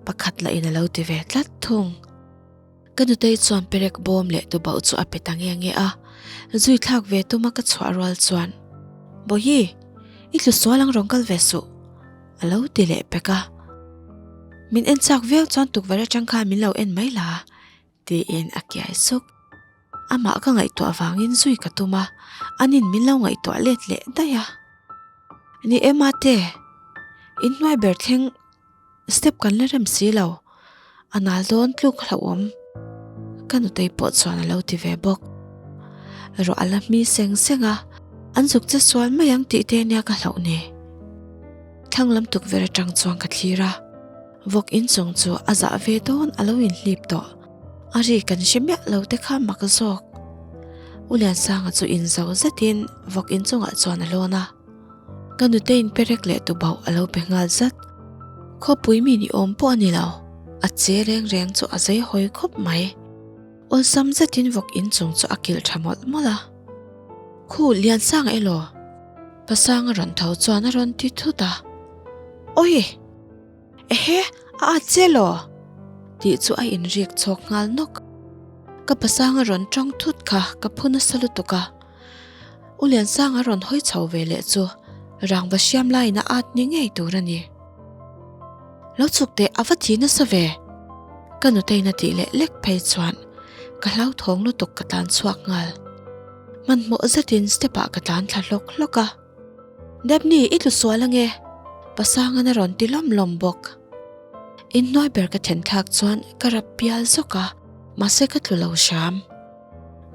pakhat lah in a lo ti ve tlat thung. Ka nutei chuan perek bawm leh tubauh chu a pe ta nge nge a, zui thlak ve tuma ka chhuah rual chuan, Bawihi, i tlu sual ang rawn kal ve suh, a lo ti leh pek a. Min en chak viau chuan tukverh atang khan min lo en mai la, tiin a kiai suk. Amah ka ngaihtuah vangin zui ka tum a, anin min lo ngaihtuah let leh daih a. Ni e mate, inhnuai ber thleng step kan la rem si lo, a nal dawn tluk hlauhawm. Ka nutei pawh chuan a lo ti ve bawk. Ruah a la hmi seng seng a, an zuk che sual mai ang tih te nia ka hlauh ni. Thlang lam tukverh atang chuan ka thlir a. Vawk inchung chu a zah ve dawn a lo inhlip tawh. A ri kan hre miah lo te kha mak zawk. U Liansanga chu inzo zetin vawk inchungah chuan a lawn a. Ka nuteiin perek leh tubauh a lo pe nghal zat. Khawpui mi ni awm pawh a ni lo. A che reng reng chu a zei hawi khawp mai. Awlsam zetin vawk inchung chu a kilh tha mawlh mawlh a. Khu Liansanga elaw? Pasanga rawn tho chuan a rawn ti thut a. Awi! Ehe, a at che law? Tih chu a inrik chhawk nghal nawk. Ka pasanga rawn tawng thut kha ka phu nasa lutuk a. U Liansanga rawn hawi chho ve leh chu rangva hriam laiin a at ni ngei tur a ni. Lo chhuk teh a va thi nasa ve. Ka nuteiin a tih leh lek phei chuan ka hlauthawng lutuk ka tlan chhuak nghal. Hmanhmawh zetin step ah ka tlan thla hlawk hlawk a. Debni, i tlu sual ange? Pasangan a rawn ti lawm lawm bawk. Inhnuai ber ka then thlak chuan ka rap pial zawk a, mahse ka tlu lo hram.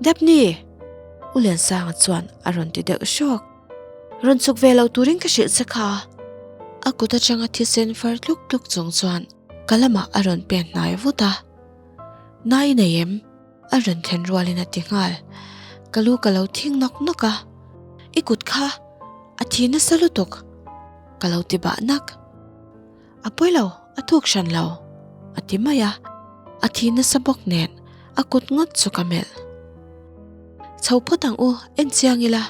Debni! U Liansanga chuan a rawn ti deuh hrawk. Rawn chhuk ve lo turin ka hrilh che kha. A kut atanga thisen far tluk tluk chung chuan ka lamah a rawn pen hnai vut a. Nai i nei em? A rawn thlen rualin a ti nghal. Ka lu ka lo thing nawk nawk a, I kut kha a thi nasa lutuk ka lo ti bah nak. A pawi lo, a thuk hran lo a ti mai a, a thi nasa bawk nen a kut ngawt chu ka melh. Chho phawt ang u, en chiang ila,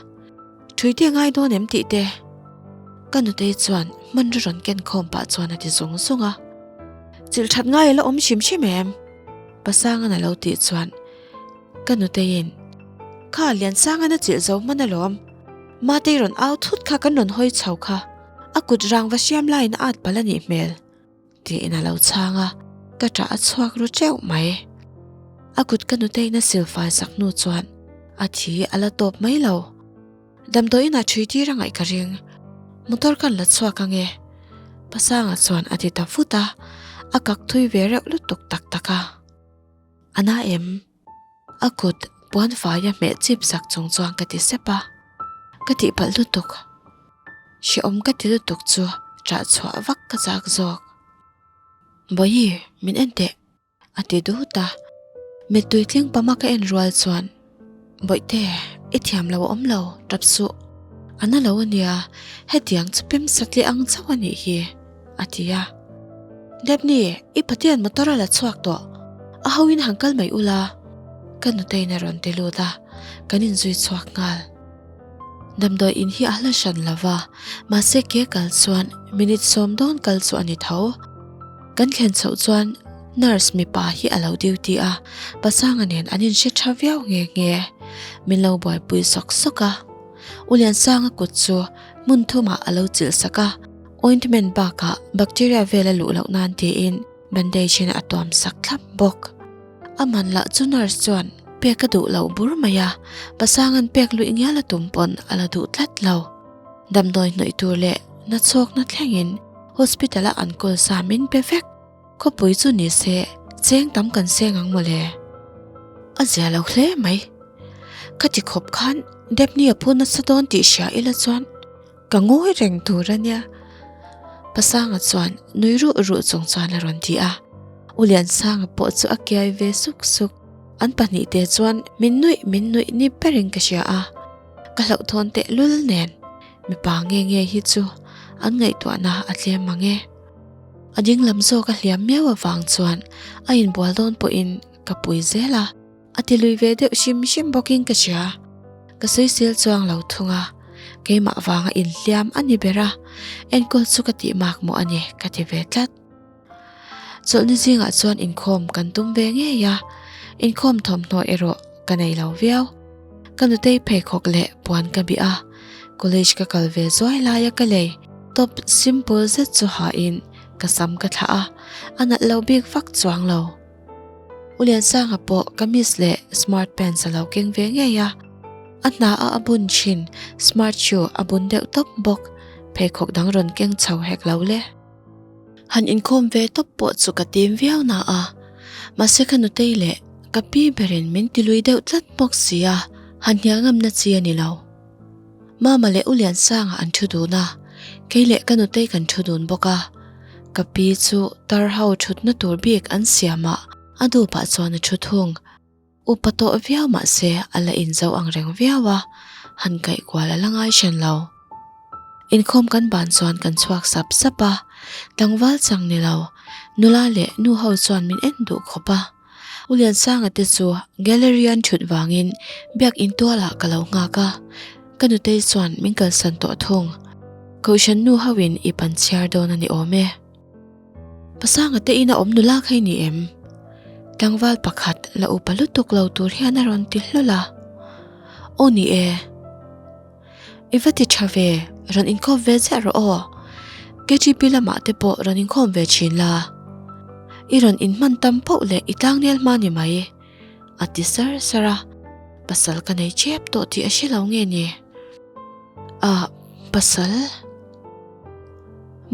thui te ngai dawn em tih te? Ka nutei chuan hmanraw rawn ken khawm pah chuan a ti zung zung a. Chilh that ngai a la awm hrim hrim em? Pasangan a lo tih chuan ka nuteiin, Kha Liansangan a chilh zo hman alawm, Matei rawn au thut kha kan rawn hawi chho kha, a kut rang va hriam laiin a at palh a nih hmel, tiin a lo chhang a, ka ṭah a chhuak ru ṭeuh mai. A kut ka nuteiin a silfai sak hnu chuan a thi a la tawp mai lo. Damdawiin ah ṭhui tir a ngaih ka ring. Motor kan la chhuak ange. Pasanga chuan a ti ta vut a, a kak thui ve reuh lutuk tak tak a. A na em? A kut puan faia hmeh chip sak chung chuan ka ti sep a, ka tihpalh lutuk. Hrehawm ka ti lutuk chu ṭah chhuah vak ka chak zawk. Bawihi, min en teh. A ti dut a. Mittui tling pama ka en rual chuan, Bawihte, i thiam lo a awm lo, tap suh. A na lo a nia, hetiang chu pem satliah ang chauh a nih hi, a ti a. Debni, i Pathian motor a la chhuak tawh, a ho in han kal mai ula, ka nuteiin a rawn ti lut a, kan inzui chhuak nghal. Damdawi in hi a hla hran lo va, mahse ke kal chuan minute sawm dawn kal chu a ni tho. Kan thlen chhoh chuan nurse mipa hi a lo duty a, Pasanga nen an inhre tha viau nghe nghe. Min lo buaipui sawk sawk a. U Liansanga kut chu hmun thumah a lo chilh sak a, ointment bakah bacteria vel a luh loh nan tiin bandage in a tuam sak thlap bawk. A man lah chu nurse chuan pek a duh lo bur mai a, Pasanga'n pek luih ngial a tum pawn a la duh tlat lo. Damdawi hnawih tur leh nachhawkna thlengin hospital a an kawl sa min pe vek. Khawpui chu ni se cheng tam kan seng ang mawle. A zia lo hle mai. Ka ti khawp khan Debni a phu nasa dawn tih hria ila chuan Ka ngawi reng tur a nia. Pasanga chuan nui ruh ruh chung chuan a rawn ti a. U Liansanga pawh chu a kiai ve suk suk. An pahnihte chuan min nuih min nuih ni berin ka hria a. Ka hlauhthawn tehlul nen mipa nge nge hi chu an ngaihtuahna a tlem mang e. A ding lam zawk a hliam miau avang chuan a inbual dawn pawhin ka pui zel a. A ti lui ve deuh hrim hrim bawkin ka hria. Ka sawisel chuang lo thung a, keimah vanga inhliam a ni ber a, enkawl chu ka tih mak mawh a ni ka ti ve tlat. Chawlhni zingah chuan inkhawm kan tum ve ngei a, inkhawm thawmhnaw erawh ka nei lo viau. Ka nutei pheikhawk leh puan ka bih a, college ka kal ve zuai laia ka lei top simple zet chu hain ka sam ka thlah a, a nalh lo bik vak chuang lo. U Liansanga pawh kamis leh smart pants a lo keng ve ngei a, a hna a a bun thin smart shoe a bun deuh tawp bawk, pheikhawk dang rawn keng chho hek lo le. Han inkhawm ve tawp pawh chu ka tim viau na a, mahse ka nutei leh ka pi berin min ti lui deuh tlat bawk si a, han hnial ngamna chi a ni lo. Mama leh U Liansanga an thu dun a, kei leh ka nutei kan thu dun bawk a. Ka pi chu tar ho thutna tur bik an siam a, a dupah chuan a thu thung. Upa tawh viau mah se a la inzo ang reng viau a, han kaih kual a la ngai hran lo. Inkhawm kan ban chuan kan chhuak sap sap a, tlangval chang ni lo, nula leh nu ho chuan min en duh khawp a. U Liansanga te chu gallery an thut vangin biak in tualah ka lo nghak a, ka nutei chuan min kalsan tawh thung. Kohhran nu ho in i pan chhiar dawn a ni awm e. Pasanga te ina awm nula kha i ni em? Tlangval pakhat la upa lutuk lo tur hian a rawn ti hlawl a. Aw ni e. I va ti tha ve, rawn inkhawm ve chiah rawh aw. KGP lamah te pawh rawn inkhawm ve thin la. I rawn inhman tam pauh leh i tlangnel hma ni mai, a ti sar sar a. Pasal ka nei chep tawh tih a hre lo nge ni? Ah, pasal?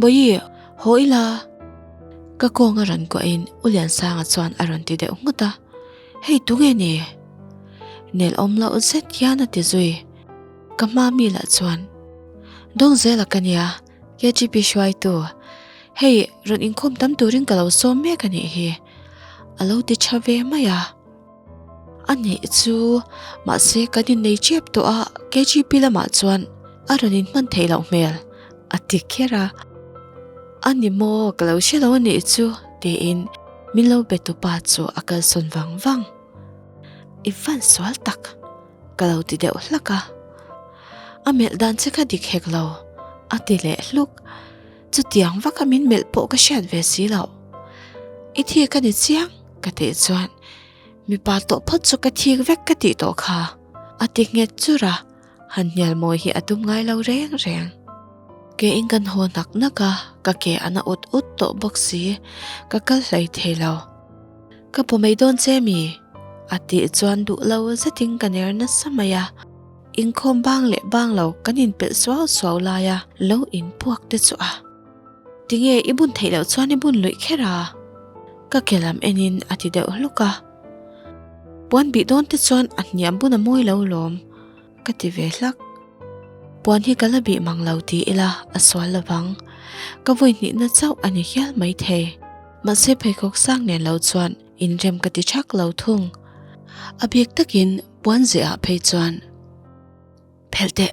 Bawihi, haw ila. Ka kawng a rawn kuahin U Liansanga chuan a rawn ti deuh nghut a. Hei tunge ni? Nel awm loh zet hian a ti zui. Ka hma mi lah chuan, Dawng zela ka nia, KGP hruaitu. Hei, rawn inkhawm tam turin ka lo sawm mek a nih hi. A lo ti tha ve mai a. A nih chu, mahse kan innei tep tawh a, KGP lamah chuan a rawn inhman theih loh hmel, a ti kher a. A ni maw, ka lo hre lo a nih chu, tiin min lo be tupa chu a kalsawn vang vang. I van sual tak, ka lo ti deuh hlak a. A melh dan che kha dik hek lo, a ti leh hluk. Chutiang vaka min melh pawh ka hriat ve si loh. I thik a ni chiang, ka tih chuan mipa tawh phawt chu ka thik vek ka tih tawh kha, a ti nghet chur a. Han hnial mawi hi a tum ngai lo reng reng. Ke in kan haw hnak hnak a, ka ke a na ut ut tawh bawk si, ka kal hlei thei lo. Ka paw mai dawn che mi? A tih chuan duh lo zetin ka ner nasa mai a. Inkhawm bang leh bang lo kan inpelh suau suau lai a lo inpuak te chu a. Tinge i bun theih loh chuan i bun luih kher a? Ka ke lam enin a ti deuh hluk a. Puan bih dawn te chuan a hniam bun a mawi lo lawm ka ti ve hlak. Puan hi ka la bih mang lo ti ila a sual lovang. Ka vawi hnihna chauh a ni hial maithei. Mahse pheikhawk sang nen lo chuan inrem ka ti thak lo thung. A bik takin puan zeh ah phei chuan Phelh teh,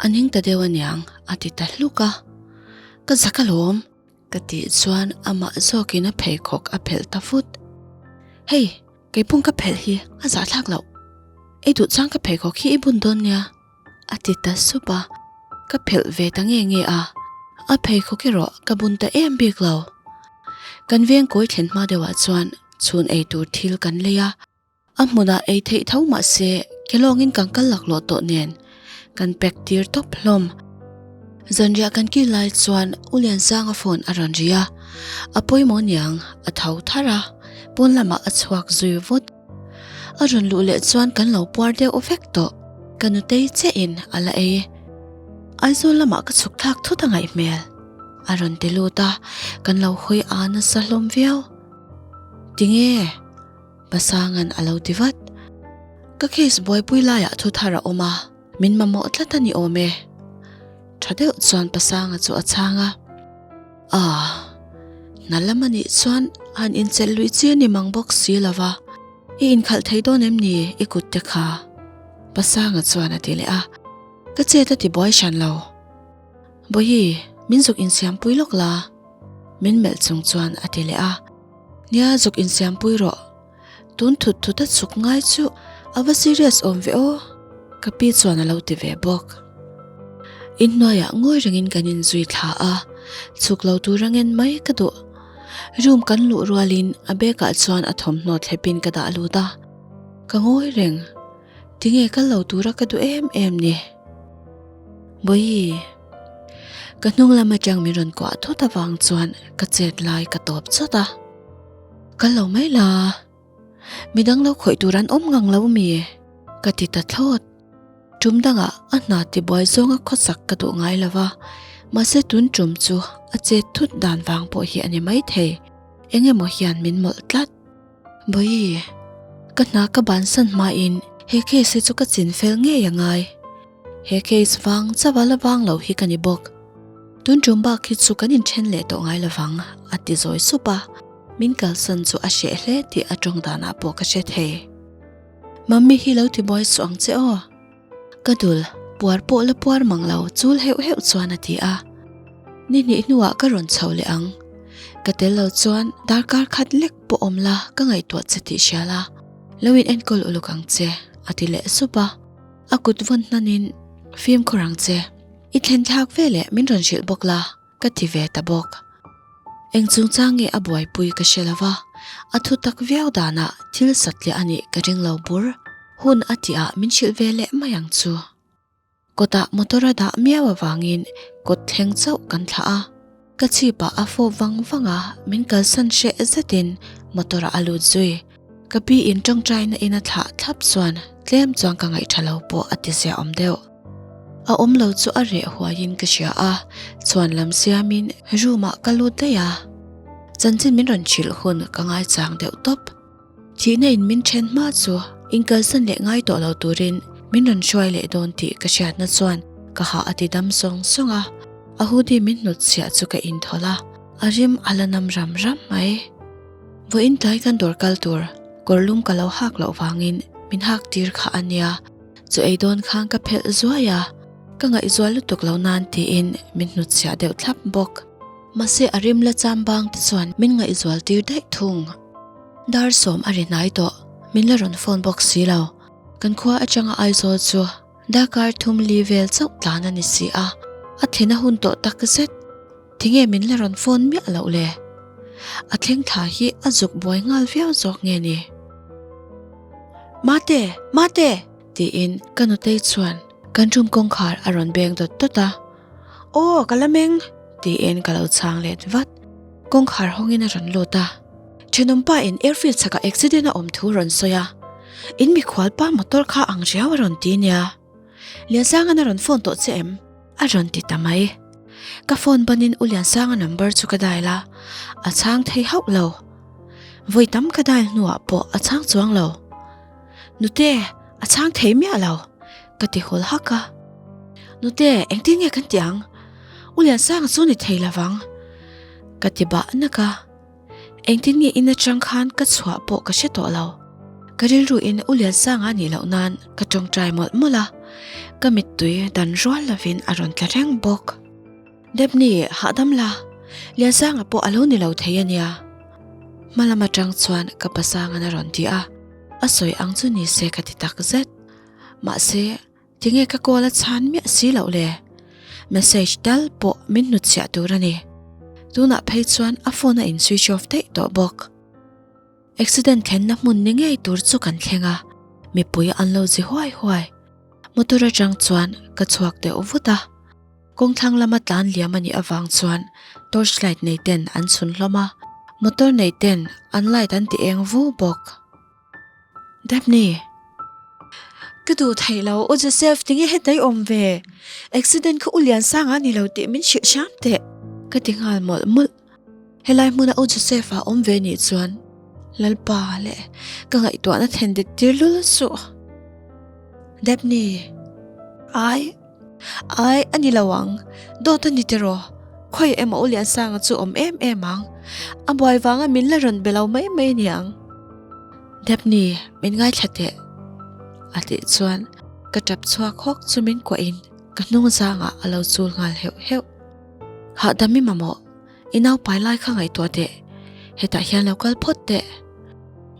a ning ta deuh aniang a ti ta hluk a. Ka zak alawm. Ka tih chuan amah zawkin a pheikhawk a phelh ta vut. Hei, keipawng ka phelh hi a zahthlak loh. Ei duh chuan ka pheikhawk hi i bun dawn nia, a ti ta sup a. Ka phelh ve ta nge nge a, a pheikhawk erawh ka bun ta em bik lo. Kan veng kawi thlen hma deuhah chuan chhun ei tur thil kan lei a. A hmunah ei theih tho mah se kelawngin kan kal laklawh tawh nen kan pack tir tawp hlawm. Zanriah kan kil lai chuan U Liansanga phone a rawn ri a, a pawimawh niang a tho thar a, pawn lamah a chhuak zui vut. A rawn luh leh chuan kan lo puar deuh vek tawh, ka nutei chiahin a la ei. Aizawl lamah ka chhuk thlak thut a ngaih hmel a rawn ti lut a, kan lo hawi a nasa hlawm viau. Tinge? Pasanga'n a lo ti vat. Ka case buaipui laiah thu thar a awm a, min mamawh tlat a ni awm e. Tha deuh chuan Pasanga chu a chhang a. Ah, hna lam a nih chuan han inchelh luih chi a ni mang bawk si lo va, i inkhalh thei dawn em ni i kut te kha? Pasanga chuan a ti leh a. Ka chet a ti buai hran lo. Bawihi, min zuk insiampui lawk la. Min melh chung chuan a ti leh a. Nia zuk insiampui rawh. Tun thut thut a chhuk ngai chu a va serious awm ve aw. Ka pi chuan a lo ti ve bawk. Inhnuaiah ngawi rengin kan inzui thla a, chhuk lo tur a ngen mai ka duh. Room kan luh rualin a bag ah chuan a thawmhnaw thlepin ka dah lut a. Ka ngawi reng. Tinge kal lo tura ka duh em em ni? Bawihi. Ka hnung lam atang min rawn kuah thut avang chuan ka chet lai ka tawp chawt a. Kal lo mai la, midang lo khawih tur an awm ngang lo mi? Ka ti ta thlawt. Tum dangah a hna tibuai zawnga khawsak ka duh ngai lo va, mahse tun tum chu a chet thut dan vang pawh hi a ni maithei. Eng emaw hian min mawlh tlat. Bawihi, ka hna ka bansan hmain he case hi chu ka chin fel ngei a ngai. He case vang chauha la vang lo hi ka ni bawk. Tun tum bak hi chu kan inthen leh tawh ngai lovang, a ti zawi sup a. Min kalsan chu a hreh hle tih a tawng danah pawh ka hre thei. Mummy hi lo ti buai suh ang che aw. Ka dul, puar pawh la puar mang lo chul heuh heuh chuan a ti a. Ni hnih hnuah ka rawn chho leh ang. Ka tel lo chuan darkar khat lek pawh awm la ka ngaihtuah che tih hria la, lo in enkawl uluk ang che, a ti leh sup a. A kut vawn hnanin, Fimkhur ang che, i thlen thlak veleh min rawn hrilh bawk la. Ka ti ve ta bawk. Eng chungchang nge a buaipui ka hre lo va, a thu tak viau danah thil satliah a nih ka ring lo bur. Hun a tihah min hrilh ve leh mai ang chu. Kawtah motor a dah miau avangin kawt thleng chauh kan thlah a. Ka chhipah a fawp vang vang a, min kalsan hreh zetin motor ah a lut zui. Ka pi in tawngtaina in a thlah thlap chuan tlem chuan ka ngaihṭha lo pawh a ti ziaawm deuh. A awm lo chu a reh huaiin ka hria a, chhuan lam siamin room ah ka lut daih a. Chanchin min rawn hrilh hun ka ngaichang deuh tawp. Thihna in min then hma chu inkalsan leh ngai tawh lo turin min rawn hruai leh dawn tih ka hriatna chuan ka hah a ti dam sawng sawng a. A hoodie min hnutchhiah chu ka inthawlh a, a rim a la nam ram ram mai. Vawiin tlai kan dawr kal tur kawr lum ka lo hak loh vangin min hak tir kha a nia. Chu ei dawn khan ka phelh zuai a, ka ngaihzual lutuk lo nan tiin min hnutchhiah deuh thlap bawk. Mahse a rim la cham bang te chuan min ngaihzual tir daih thung. Dar sawm a ri hnai tawh, min la rawn phone bawk si lo. Kan khua atanga Aizawl chu darkar thum li vel chauh tlan a ni si a, a thlen a hun tawh tak zet. Tinge min la rawn phone miah loh le? A thleng thla hi a zuk buai nghal viau zawk nge ni? Mate! Mate! Tiin ka nutei chuan kan room kawngkhar a rawn beng dawt dawt a. Aw, ka la meng! Tiin ka lo chhang let vat. Kawngkhar hawngin a rawn lut a. Thenawmpa in airfield chhakah accident a awm thu rawn sawi a. In mikhual pa motor kha ang riau a rawn ti nia. Liansanga'n a rawn phone tawh che em? A rawn ti ta mai. Ka phone banin U Liansanga number chu ka dial a, a chhang thei hauh lo. Vawi tam ka dial hnuah pawh a chhang chuang lo. Nute, a chhang thei miah lo, ka ti hawl hak a. Nute, engtin nge kan tih ang? U Liansanga chu ni thei lovang. Ka ti bah nak a. Engtin nge in atang khan ka chhuah pawh ka hre tawh lo. Ka rilru in U Liansanga nih loh nan ka tawngtai mawlh mawlh a, ka mittui dan rual lovin a rawn tla reng bawk. Debni, hahdam la, Liansanga pawh a lo ni lo thei a nia. Hma lam atang chuan ka pasangan a rawn ti a, a sawi ang chu ni se ka ti tak zet. Mahse, tinge ka call a chhan miah si loh le? Message tal pawh min hnutchhiah tur a ni. Tunah phei chuan a phone a in switch off daih tawh bawk. Accident thlenna hmun ni ngei tur chu kan thleng a, mipui an lo zi huai huai. Motor atang chuan ka chhuak deuh vut a. Kawngthlang lama tlan liam a nih avang chuan torch light nei ten an chhun hlawm a, motor nei ten an light an ti eng vu bawk. Daphne, Ka duh theih lo, U Joseph tinge heta i awm ve? Accident kha U Liansanga ni lo tih min hrilh hram teh. Ka ti nghal mawlh mawlh. Helai hmuna U Joseph a awm ve nih chuan Lalpa leh ka ngaihtuahna then dik tir lul suh. Daphne, Ai, Ai, a ni lo ang. Dawt a ni tiraw? Khawi emaw U Liansanga chu awm em em ang. A buai vanga min la rawn be lo mai mai aniang. Daphne, min ngaithla teh. A tih chuan ka tap chhuak hawk chu min kuahin ka hnung zangah a lo chul nghal heuh heuh. Hahdam i mamawh, i naupai lai kha ngaihtuah teh. Hetah hian lo kal phawt teh.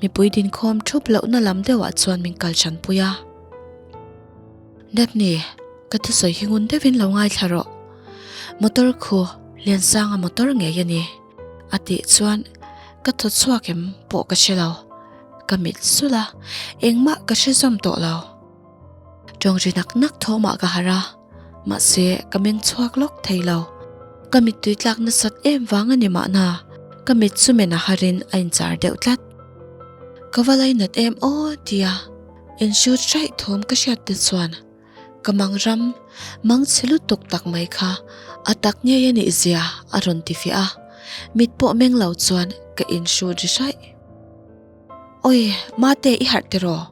Mipui dinkhawm thup lohna lam deuhah chuan min kal hranpui a. Daphne, ka thusawi hi ngun deuhin lo ngaithla rawh. Motor khu Liansanga motor ngei a ni. A tih chuan ka thaw chhuak em pawh ka hre lo. Ka mit sulh a, engmah ka hre zawm tawh lo. Tawng ri nak nak thawmah ka harh a, mahse ka meng chhuak lawk thei lo. Ka mittui tlak nasat em vang a ni mahna, ka mit chu men a harin a inchar deuh tlat. Ka va lainat em aw tia. In shoot hraih thawm ka hriat te chuan ka mang ram mang chhe lutuk tak mai kha a tak ngei a nih zia a rawn ti fiah a, mit pawh meng lo chuan ka in shoot ri hraih. Awi mate i harh tiraw?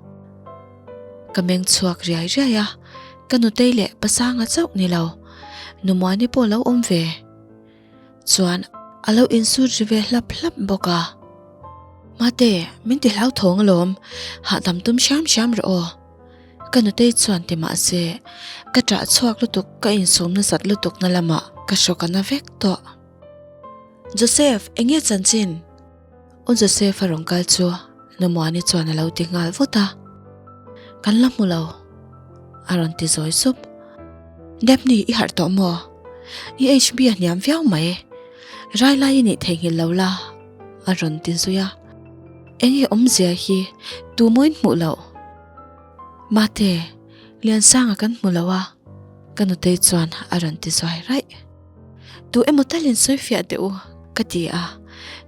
Ka meng chhuak riai riai a, ka nutei leh pasanga chauh ni lo, Numuani pawh lo awm ve. Chuan a lo insut ri ve hlap hlap bawk a. Mate, min ti hlauthawng alawm, hahdam tum hriam hriam rawh aw. Ka nutei chuan ti mah se, ka ṭah chhuak lutuk ka insum nasat lutuk na lamah ka hrawk a na vek tawh. Joseph, eng nge chanchin? U Joseph a rawn kal chu Numuani chuan a lo ti nghal vut a. Kan la hmu lo, a rawn ti zawi sup. Daphne i harh tawh maw? I HB a hniam viau mai. Rai lai i nih theihnghilh lo la, a rawn ti zui a. Enge awmzia hi tu mawiin hmuh loh? Mate, Liansanga kan hmu lo a, ka nutei chuan a rawn ti zuai raih. Tu emaw talin sawi fiah teh u, ka ti a.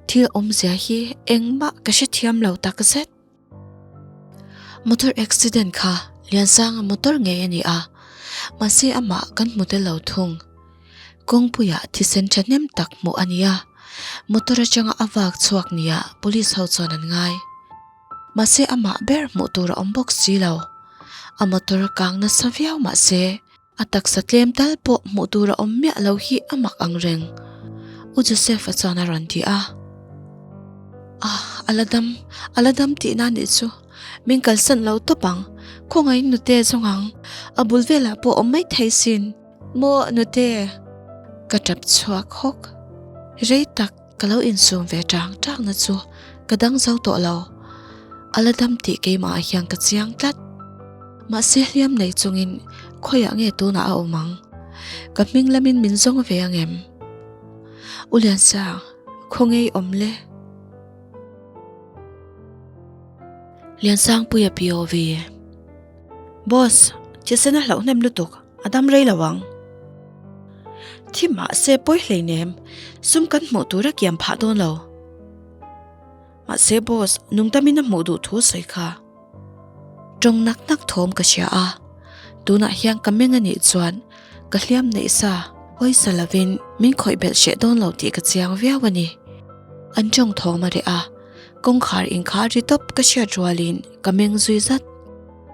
Thil awmzia hi engmah ka hrethiam lo takzet. Motor accident kha Liansanga motor ngei a ni a, mahse amah kan hmu tel lo thung. Kawngpuiah thisen thahnem tak hmuh a ni a, motor atanga a vak chhuak nia police ho chuan an ngai. Mahse amah ber hmuh tur a awm bawk si lo. A motor kang nasa viau mahse A taksa tlem tal pawh hmuh tur a awm miah lo hi a mak ang reng, U Joseph-a chuan a rawn ti a. Ah, a la dam, a la dam tihna nih chu. Min kalsan lo tawp ang, khawngaihin nute zawng ang, a bul velah pawh awm mai thei sin. Maw nute? Ka tap chhuak hawk. Rei tak ka lo insum ve tang tang na chu ka dang zo tawh lo. A la dam tih keimah ah hian ka chiang tlat. Mahse hliam nei chungin khawiah nge tunah a awm ang? Ka hming lamin min zawng ve ang em? U Liansang, khawnge i awm le? Liansangpuia POV. Boss, thisen a hlauh hnem lutuk, a dam rei lo ang. Thi mahse pawi hleinem, sum kan hmuh tur a kiam phah dawn lo. Mahse boss, nungdamin a hmuh duh thu sawi kha. Tawng nak nak thawm ka hria a, tunah hian ka meng a nih chuan ka hliam neih sa pawisa lovin min khawih belh hreh dawn lo tih ka chiang viau a ni. An tawng thawm a reh a, kawngkhar inkhar ri tawp ka hriat rualin ka meng zui zat.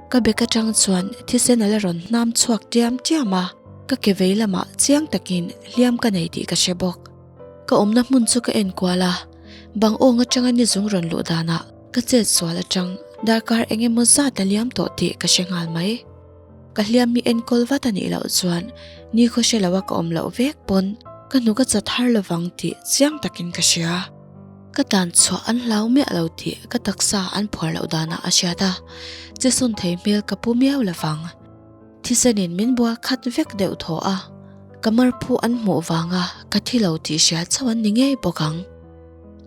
Ka bek atang chuan thisen a la rawn hnam chhuak tiam tiam a. Ka ke vei lamah chiang takin hliam ka nei tih ka hre bawk. Ka awmna hmun chu ka en kual a, bang awng atanga ni zung rawn luh danah ka chet sual atang darkar eng emaw zat a liam tawh tih ka hre nghal mai. Ka hliam mi enkawl vat a nih loh chuan nikhaw hre loa ka awm loh vek pawn ka hnuk a chat har lovang tih chiang takin ka hria. Ka tan chhuah an hlau miah lo tih ka taksa an phuar loh danah a hriat a, che sawn thei hmel ka pu miau lovang. Thisenin min bual khat vek deuh thaw a, ka marphu an hmuh vanga ka thi lo tih hria chauh an ni ngei bawk ang.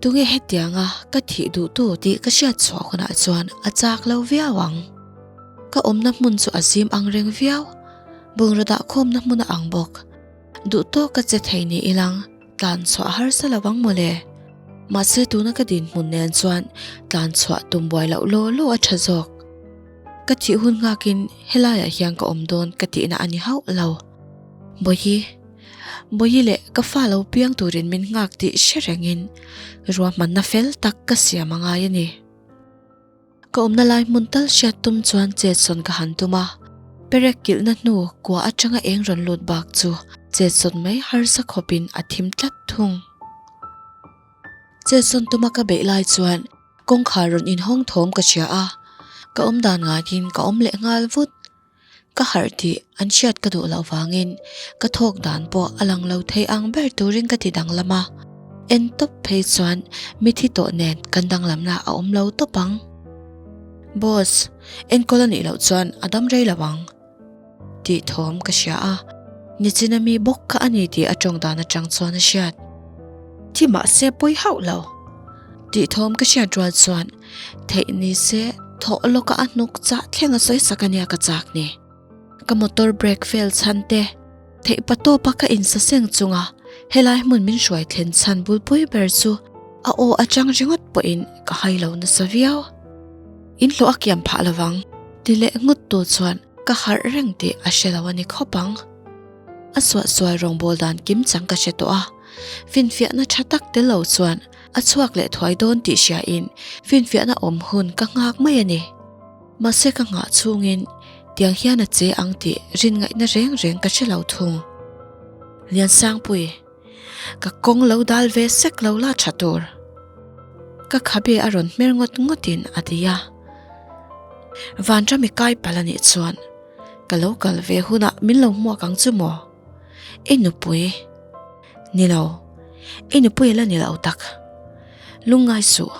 Tunge hetianga ka thih duhtu tih ka hriat chhuah hunah chuan a chak lo viau ang. Ka awmna hmun chu a zim ang reng viau, bungraw dah khawmna hmun a ang bawk. Duh tawk ka che thei ni ilang tlan chhuah harsa lo ang mawle. Mahse tuna ka dinhmun nen chuan tlan chhuah tum buai loh law law a tha zawk. Ka thih hun nghakin helaiah hian ka awm dawn ka tihna a ni hauh lo. Bawihi, Bawihi leh ka fa lo piang turin min nghak tih hre rengin ruahmanna fel tak ka siam a ngai a ni. Ka awmna lai hmun tal hriat tum chuan chetsawn ka han tum a, perek kilhna hnu kua atanga eng rawn lut bak chu chetsawn mai harsa khawpin a thim tlat thung. Chetsawn tuma ka beih lai chuan kawngkhar rawn inhawng thawm ka hria a, ka awm dan ngaiin ka awm leh nghal vut. Ka harh tih an hriat ka duh loh vangin ka thawk dan pawh a lang lo thei ang ber turin ka ti danglam a, en tawp phei chuan mithi tawh nen kan danglamna a awm lo tawp ang. Boss, enkawl a nih loh chuan a dam rei lo ang tih thawm ka hria a, nichina mi bawk kha a ni tih a tawng dan atang chuan a hriat. Thi mahse pawi hauh lo tih thawm ka hriat rual chuan Theih ni se thawh lawka a hnuk chah thleng a sawi sak a nia ka chak ni. Ka motor brake fail chhan te, theih pa tawpa ka insaseng chunga helai hmun min hruai thlen chhan bulpui ber chu a aw atang ringawt pawhin ka hai lo nasa viau. In hlawh a kiam phah lovang ti leh nghut tu chuan ka harh reng tih a hre lo a ni khawp ang. A suahsual rawngbâwl dan kim chang ka hre tawh a, finfiahna tha tak tel lo chuan A chhuak leh thuai dawn tih hriain finfiahna awm hun ka nghak mai a ni. Mahse ka nghah chhungin tiang hian a che ang tih rin ngaihna reng reng ka hre lo thung. Liansangpui, ka kawng lo dal ve sek lo la tha tur. Ka khabe a rawn hmer ngawt ngawtin a ti a. Vanrami kai palh a nih chuan ka lo kal ve hunah min lo hmuak ang chu maw? I nupui. Ni lo, i nupui la ni lo tak. Lungngai suh,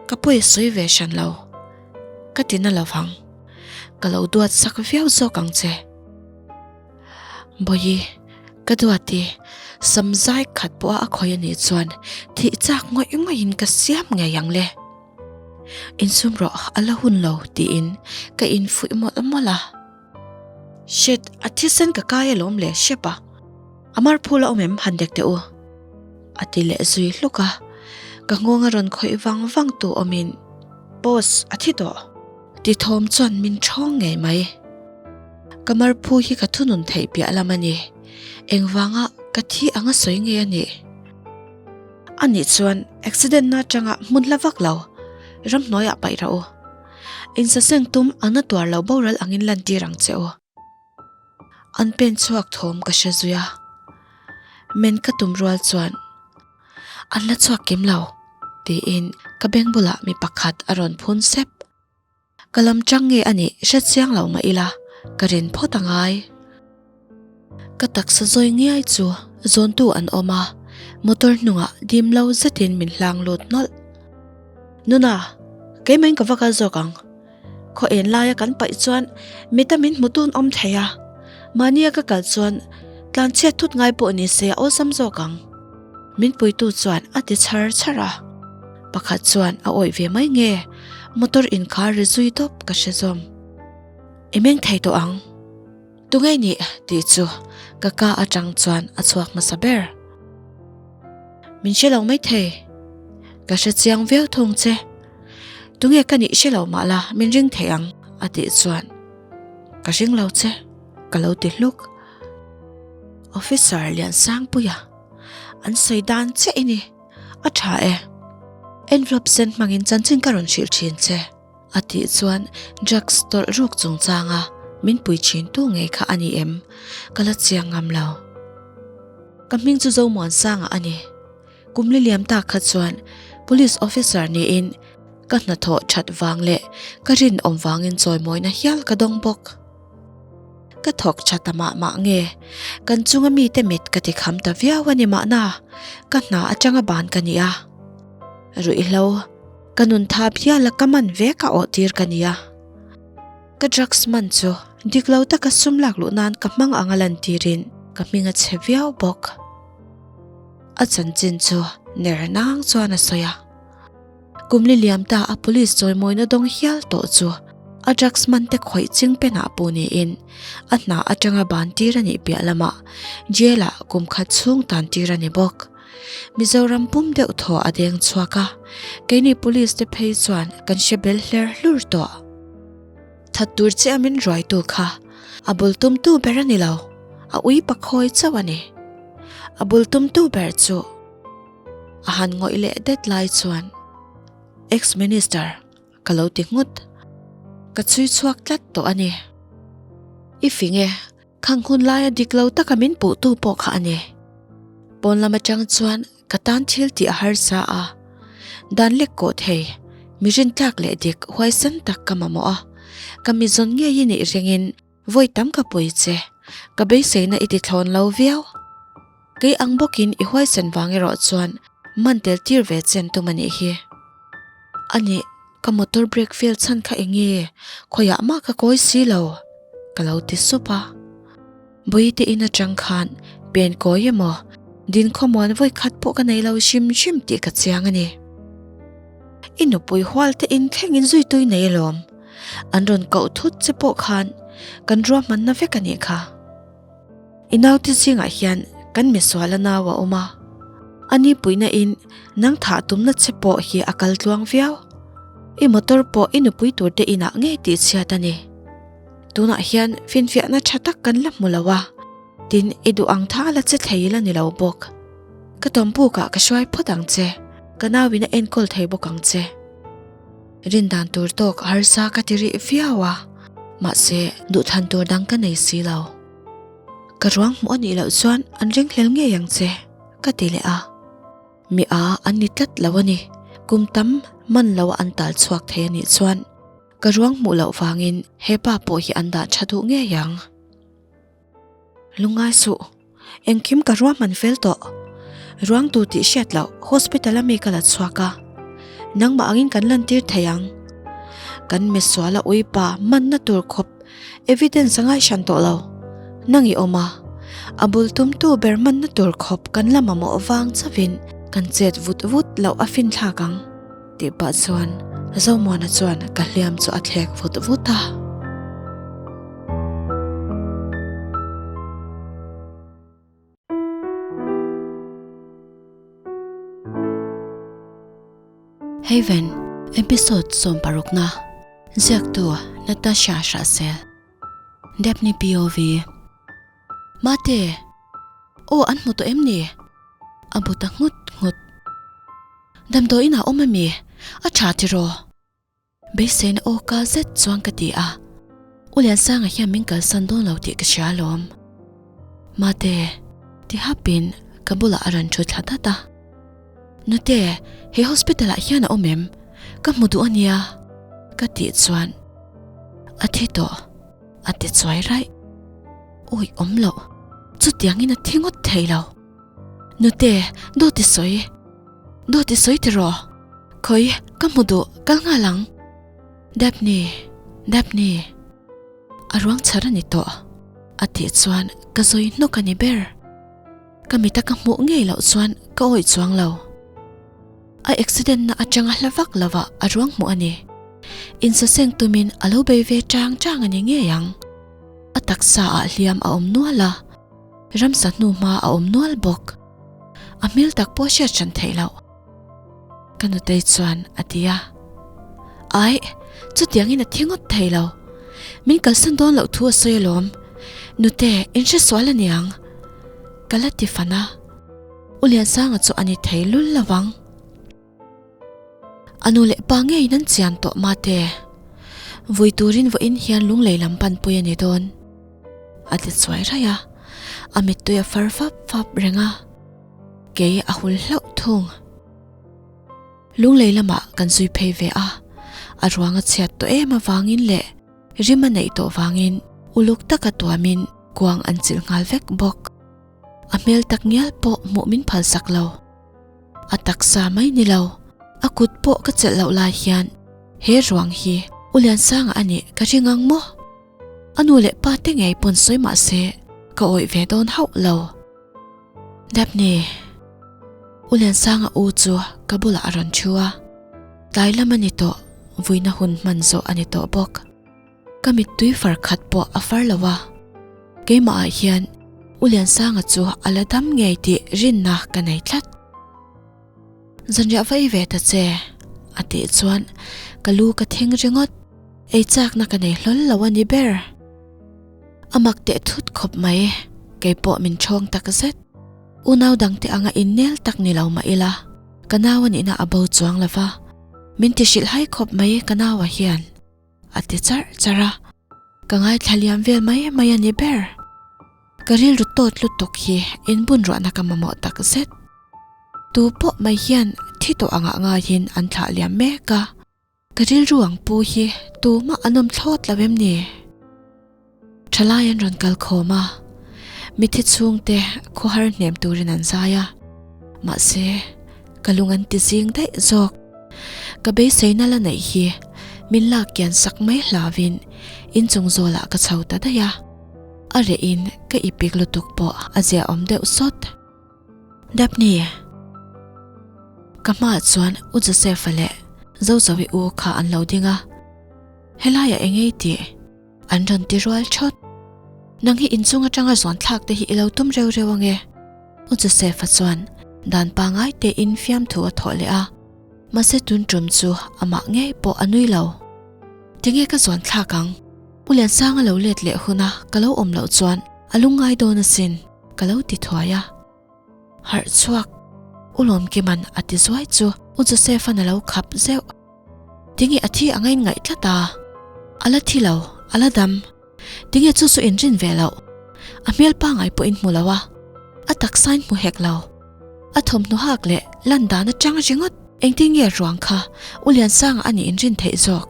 ka pawi sawi ve hran lo. Ka ti na lo vang, ka lo duat sak viau zawk ang che. Bawihi, ka duat i, sam zai khat pawha a khawi a nih chuan thih chak ngawih ngawihin ka siam ngei ang le. Insum rawh, a la hun lo tiin ka infuih mawlh mawlh a. Shit, a thisen ka kai alawm le hrep a, a mar phul a awm em han dek teh u a ti leh zui hluk a, ka nghawng a rawn khawih vang vang tu awmin Boss, a thi tawh ti thawm chuan min thawng ngei mai. Ka mar phu hi ka thunun theih piah lam a ni, engvanga ka thi anga sawi ngei a nih? A nih chuan accident na atanga hmun hla vak lo, ramhnuaiah paih rah u. Insaseng tum a na tuar lo boral angin lantir ang che u. An pen chhuak thawm ka hre zui a, men ka tum rual chuan an la chhuak kim lo tiin ka beng bulah mi pakhat a rawn phun sep. Ka lam chang nge a nih hre chiang lo mah ila ka rin phawt a ngai. Ka taksa zawi ngiai chu zawntu an awm a, motor hnungah dim lo zetin min hlang lut nawlh. Nuna, keimahin ka va kal zawk ang. Khaw en laia kan paih chuan mita min hmu tun awm thei a, mahnia ka kal chuan tlanchhiat thut ngai pawh ni se a awlsam zawk ang. Min puitu chuan a ti chhar chhar a, pakhat chuan a awih ve mai nge motor inkhar ri zui tawp ka hre zawm. I meng thei tawh ang. Tunge nih tih chu ka ka atang chuan a chhuak hmasa ber. Min hre lo mai thei. Ka hre chiang viau thung che. Tunge ka nih hre lo mah la min ring thei ang a tih chuan ka ring lo che ka lo ti hluk. Officer Liansangpuia an sawi dan chiah i ni. A tha e. Envelope sen hmangin chanchin ka rawn hrilh thin che. A tih chuan drugs tawlh ruk chungchanga Min pui thin tu ngei kha a ni em? Ka la chiang ngam lo. Ka hming chu Zomuansanga a ni. Kum li liam tak kha chuan Police Officer niin ka hnathawh that vang leh ka rinawm vangin chawimawina hial ka dawng bawk. Ka thawk tha ta mah mah nge, kan chunga mite mit ka ti kham ta viau a ni mahna, ka hna atanga ban ka ni a. Ruihhlo, ka nun tha biala ka man ve ka awh tir ka ni a. Ka drugs man chu dik lo taka sum lak luh nan ka hmang anga lantirin ka hming a chhe viau bawk. A chanchin chu ner nang chuan a sawi a. Kum li liam ta a police chawimawina dawng hial tawh chu a drugs man te khawih ching penah pawh niin a hna atanga ban tir a nih piah lamah jail ah kum khat chhung tan tir a ni bawk. Mizoram pum deuh thaw a deng chhuak a, keini police te phei chuan kan hre bel hler hlur tawh. That tur che a min ruaitu kha a bul tumtu ber a ni lo, a ui pakhawi chauh a ni. A bul tumtu ber chu. A han ngawih leh det lai chuan Ex-Minister ka lo ti nghut. Ka chhui chhuak tlat tawh a ni. I fing e, khang hun laia dik lo taka min puhtu pawh kha a ni. Pawn lam atang chuan ka tan thil tih a harsa a, dan lek kawh thei, mi rintlak leh dik huaisen tak ka mamawh a, ka mizawn ngei i nih ringin Vawi tam ka pui che, ka beiseina i ti thlawn lo viau. Kei ang bawkin i huaisen vang erawh chuan man tel tir ve chen tum a nih hi. A nih, ka motor brake fail chhan kha eng nge? Khawiah mah ka kawi si lo, ka lo ti sup a. Bawihte in atang khan pen kawi emaw, din khawmuan vawi khat pawh ka nei lo hrim hrim tih ka chiang a ni. I nupui hual te in thlengin zui tui nei alawm. An rawn koh thut che pawh khan kan ruahmanna vek a nih kha. I naute zingah hian kan misuala nau a awm a, a ni puihna in nang thah tumna che pawh hi a kal tluang viau. I motor pawh i nupui tur te inah ngei tih chhiat a ni. Tunah hian finfiahna tha tak kan la hmu lo a, tin i duh ang tha la che thei la ni lo bawk. Ka tawmpukah ka hruai phawt ang che, ka nauin a enkawl thei bawk ang che. Rin dan tur tawk harsa ka ti rih viau a, mahse duhthlan tur dang ka nei si lo. Ka ruang hmuh a nih loh chuan an ringhlel ngei ang che, ka ti leh a. Mi a an ni tlat lo a ni, kum tam man lo a an tal chhuak thei a nih chuan ka ruang hmuh loh vangin hepa pawh hi an dah tha duh ngei ang. Lungngai suh, engkim ka ruahman fel tawh. Ruang tu tih hriat loh hospital a mi ka la chhuak a, nangmah angin kan lantir thei ang. Kan misuala uipa manna tur khawp evidence a ngaihhran tawh lo. Nang i awm a, a bul tumtu ber manna tur khawp kan la mamawh vang chauhin kan chet vut vut loh a finthlak ang. Tih pah chuan Zomuana chuan ka hliam chu a thlek vut vut a. Haven, Episode 16na, Ziaktu Natasha Hrahsel, Depni POV. Mate! Aw an hmu tawh em ni? A bu ta nghut nghut. Damdawiin ah awm a mi? A tha tiraw? Beiseina aw ka zet chuan ka ti a. U Liansanga hian min kalsan dawn lo tih ka hria alawm. Mate, ti hapin ka bulah a rawn thu thla dat a. Nute, he hospital ah hian a awm em? Ka hmu duh a nia. Ka tih chuan a thi tawh. A ti chuai raih. Awi awm loh, chutiangin a thi ngawt thei lo. Nute, dawt i sawi. Dawt i sawi tiraw? Khawi, ka hmu duh, kal nghal ang. Daphne, Daphne. A ruang chhar a ni tawh. A tih chuan ka zawi hnawk a ni ber. Ka mita ka hmuh ngei loh chuan ka awih chuang lo. A accident na atanga hla vak lovah a ruang hmuh a ni. Insaseng tumin a lo bei ve chang chang a ni ngei ang. A taksa ah hliam a awm nual a, ramsa hnu hma a awm nual bawk. A hmel tak pawh hriat hran theih loh. Ka nutei chuan a ti a. Aih, chutiangin a thi ngawt thei lo. Min kalsan dawn loh thu a sawi alawm. Nute, in hre sual a niang. Ka la ti fan a. U Liansanga chu a ni thei lul lo vang. A nu leh pa ngeiin an chian tawh mate. Vui turin vawiin hian lunglei lam panpui a ni dawn. A ti chuai raih a, a mittui a far fap fap reng a, kei a hul hlauh thung. Lunglei lamah kan zui phei ve a, a ruang a chhiat tawh em avangin leh rim a neih tawh vangin uluk taka tuamin kuang an chilh nghal vek bawk. A hmel tak ngial pawh hmuh min phalsak lo. A taksa mai ni lo, a kut pawh ka chelh loh lai hian he ruang hi U Liansanga a nih ka ring ang maw? A nu leh pa te ngei pawn sawi mah se ka awih ve dawn hauh lo. Daphne, U Liansanga u chu ka bulah a rawn thu a, tlai lam a ni tawh, vuina hun hman zawh a ni tawh bawk. Ka mittui far khat pawh a far lo a, keimah ah hian U Liansanga chu a la dam ngei tih rinna ka nei tlat. Zanriah va ei ve ta che, a tih chuan ka lu ka thing ringawt, ei chakna ka nei hlawl lo a ni ber. A mak teh thut khawp mai, kei pawh min ṭhawng tak zet. Unau dangte anga innel tak ni lo mah ila, ka nau a nihna a bo chuang lo va, min ti hrilh hai khawp mai ka naua hian, a ti charh charh a, ka ngaithla liam vel mai mai a ni ber. Ka rilru tawt lutuk hi inbunruahna ka mamawh tak zet. Tu pawh mai hian thi tawh angah ngaiin an thlah liam mek a. Ka rilru ang pu hi tumah an awm thlawt lo em ni? Thalai an rawn kal khawm a, mithi chhungte khawhar hnem turin an zai a, mahse ka lung an ti zing daih zawk. Ka beiseina la neih hi min lak kian sak mai hlauin inchung zawlah ka chho ta daih a, a rehin ka ipik lutuk pawh a ziaawm deuh sawt. Daphne, Ka hmaah chuan U Joseph-a leh Zozovi u kha an lo ding a, helaiah eng ei tih an rawn ti rual thawt. Nang hi inchung atanga zuan thlak te hi i lo tum reu reu ange. U Joseph-a chuan dan pangai tein fiamthu a thawh leh a, mahse tun tum chu amah ngei pawh a nui lo. Tinge ka zuan thlak ang? U Liansanga lo let leh huna ka lo awm loh chuan a lungngai dawn asin. Ka lo ti thuai a, harh chhuak U Lawmkima'n a ti zuai chu U Joseph-a'n a lo khap zeuh. Tinge a thi anga in ngaih tlat a? A la thi lo, a la dam. Tinge chu chu in rin ve loh? A hmel pangai pawh in hmu lo a, a taksa in hmu hek lo. A thawmhnaw hak leh lan dan atang ringawt engtin nge ruang kha U Liansanga a nih in rin theih zawk?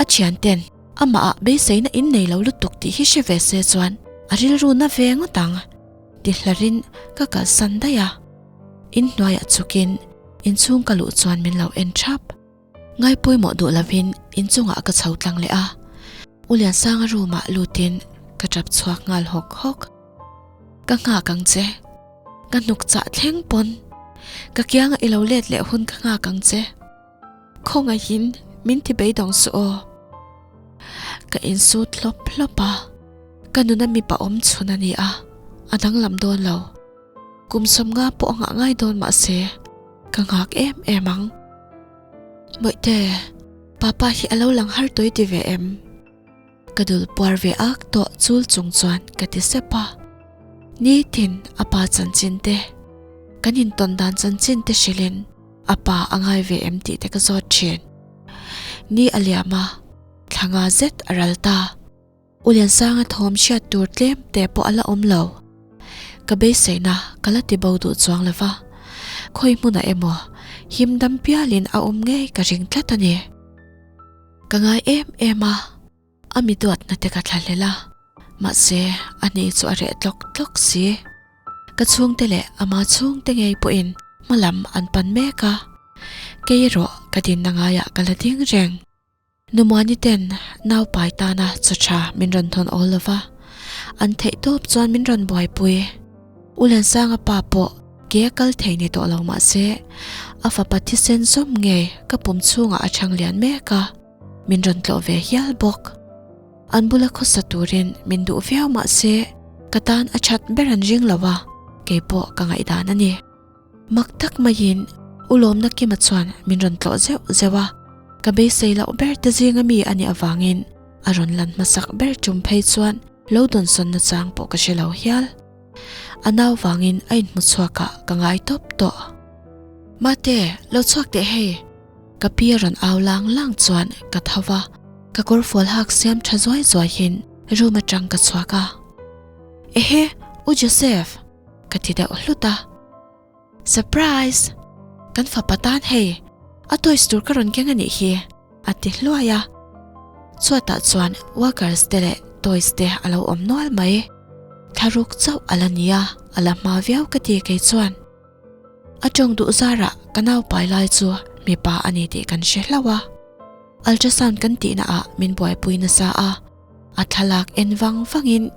A thianten Amah ah beiseina in nei lo lutuk tih hi hre ve se chuan a rilru na ve ngawt ang ti hlarin ka kalsan daih a. Inhnuaiah chhukin inchhung ka luh chuan min lo en thap. Ngai pawimawh duh lovin inchungah ka chho tlang leh a. U Liansanga room ah lutin ka tap chhuak nghal hawk hawk. Ka nghak ang che. Ka hnuk chah thleng pawn ka kianga i lo let leh hun ka nghak ang che. Khawngaihin min ti beidawng suh aw. Ka insut hlawp hlawp a, ka nuna mipa awm chhun a ni a, a danglam dawn lo. Kum sawmnga pawh a nghah ngai dawn mah se, ka nghak em em ang. Bawihte, papa hi a lo lang har tawi ti ve em? Ka dul puar ve ak tawh chul chung chuan ka ti sep a. Nitin a pa chanchin te, kan intawn dan chanchin te hrilhin a pa a ngai ve em tih te ka zawt thin. Ni a liam a, thla nga zet a ral ta. U Liansanga thawm hriat tur tlem te pawh a la awm lo. Ka beiseina ka la ti bo duh chuang lo va, khawi hmunah emaw him dam pialin a awm ngei ka ring tlat a ni. Ka ngai em em a, a mi duatna te ka thlahlel a, mahse a ni chu a reh tlawk tlawk si. Ka chhungte leh ama chhungte ngei pawhin hma lam an pan mek a, kei erawh ka dinna ngaiah ka la ding reng. Numuani ten naupai tana chaw tha min rawn thawn awl lo va, an theih tawp chuan min rawn buaipui. U Liansanga pa pawh ke a kal thei ni tawh lo mah se, a fapa thisen zawm ngei ka pum chhungah a chhang lian mek a, min rawn tlawh ve hial bawk. An bula khawsa turin min duh viau mah se, ka tan a that ber an ring lo a, kei pawh ka ngaihdan a ni. Mak tak maiin U Lawmna Kima chuan min rawn tlawh zeuh zeuh a, ka beisei loh ber te zinga mi a nih avangin a rawn lan hmasak ber tum phei chuan lo dawnsawn nachang pawh ka hre lo hial. A nau vangin a inhmu chhuak ah ka ngai tawp tawh. Mate, lo chhuak teh hei! Ka pi a rawn au lang lang chuan ka tho va. Ka kawrfual hak siam tha zuai zuaiin room atang ka chhuak a. Ehe, U Joseph! Ka ti deuh hlut a. Surprise! Kan fapa tan hei, a toys tur ka rawn keng a nih hi, a ti hluai a. Chhuatah chuan walkers te leh toys te a lo awm nual mai. Thlaruk chauh a la ni a, a la hma viau ka ti kei chuan. A tawng duh zarah ka naupai lai chu mipa a ni tih kan hre hlauh a. Ultrasound kan tihna ah min buaipui nasa a, a thlalak en vang vangin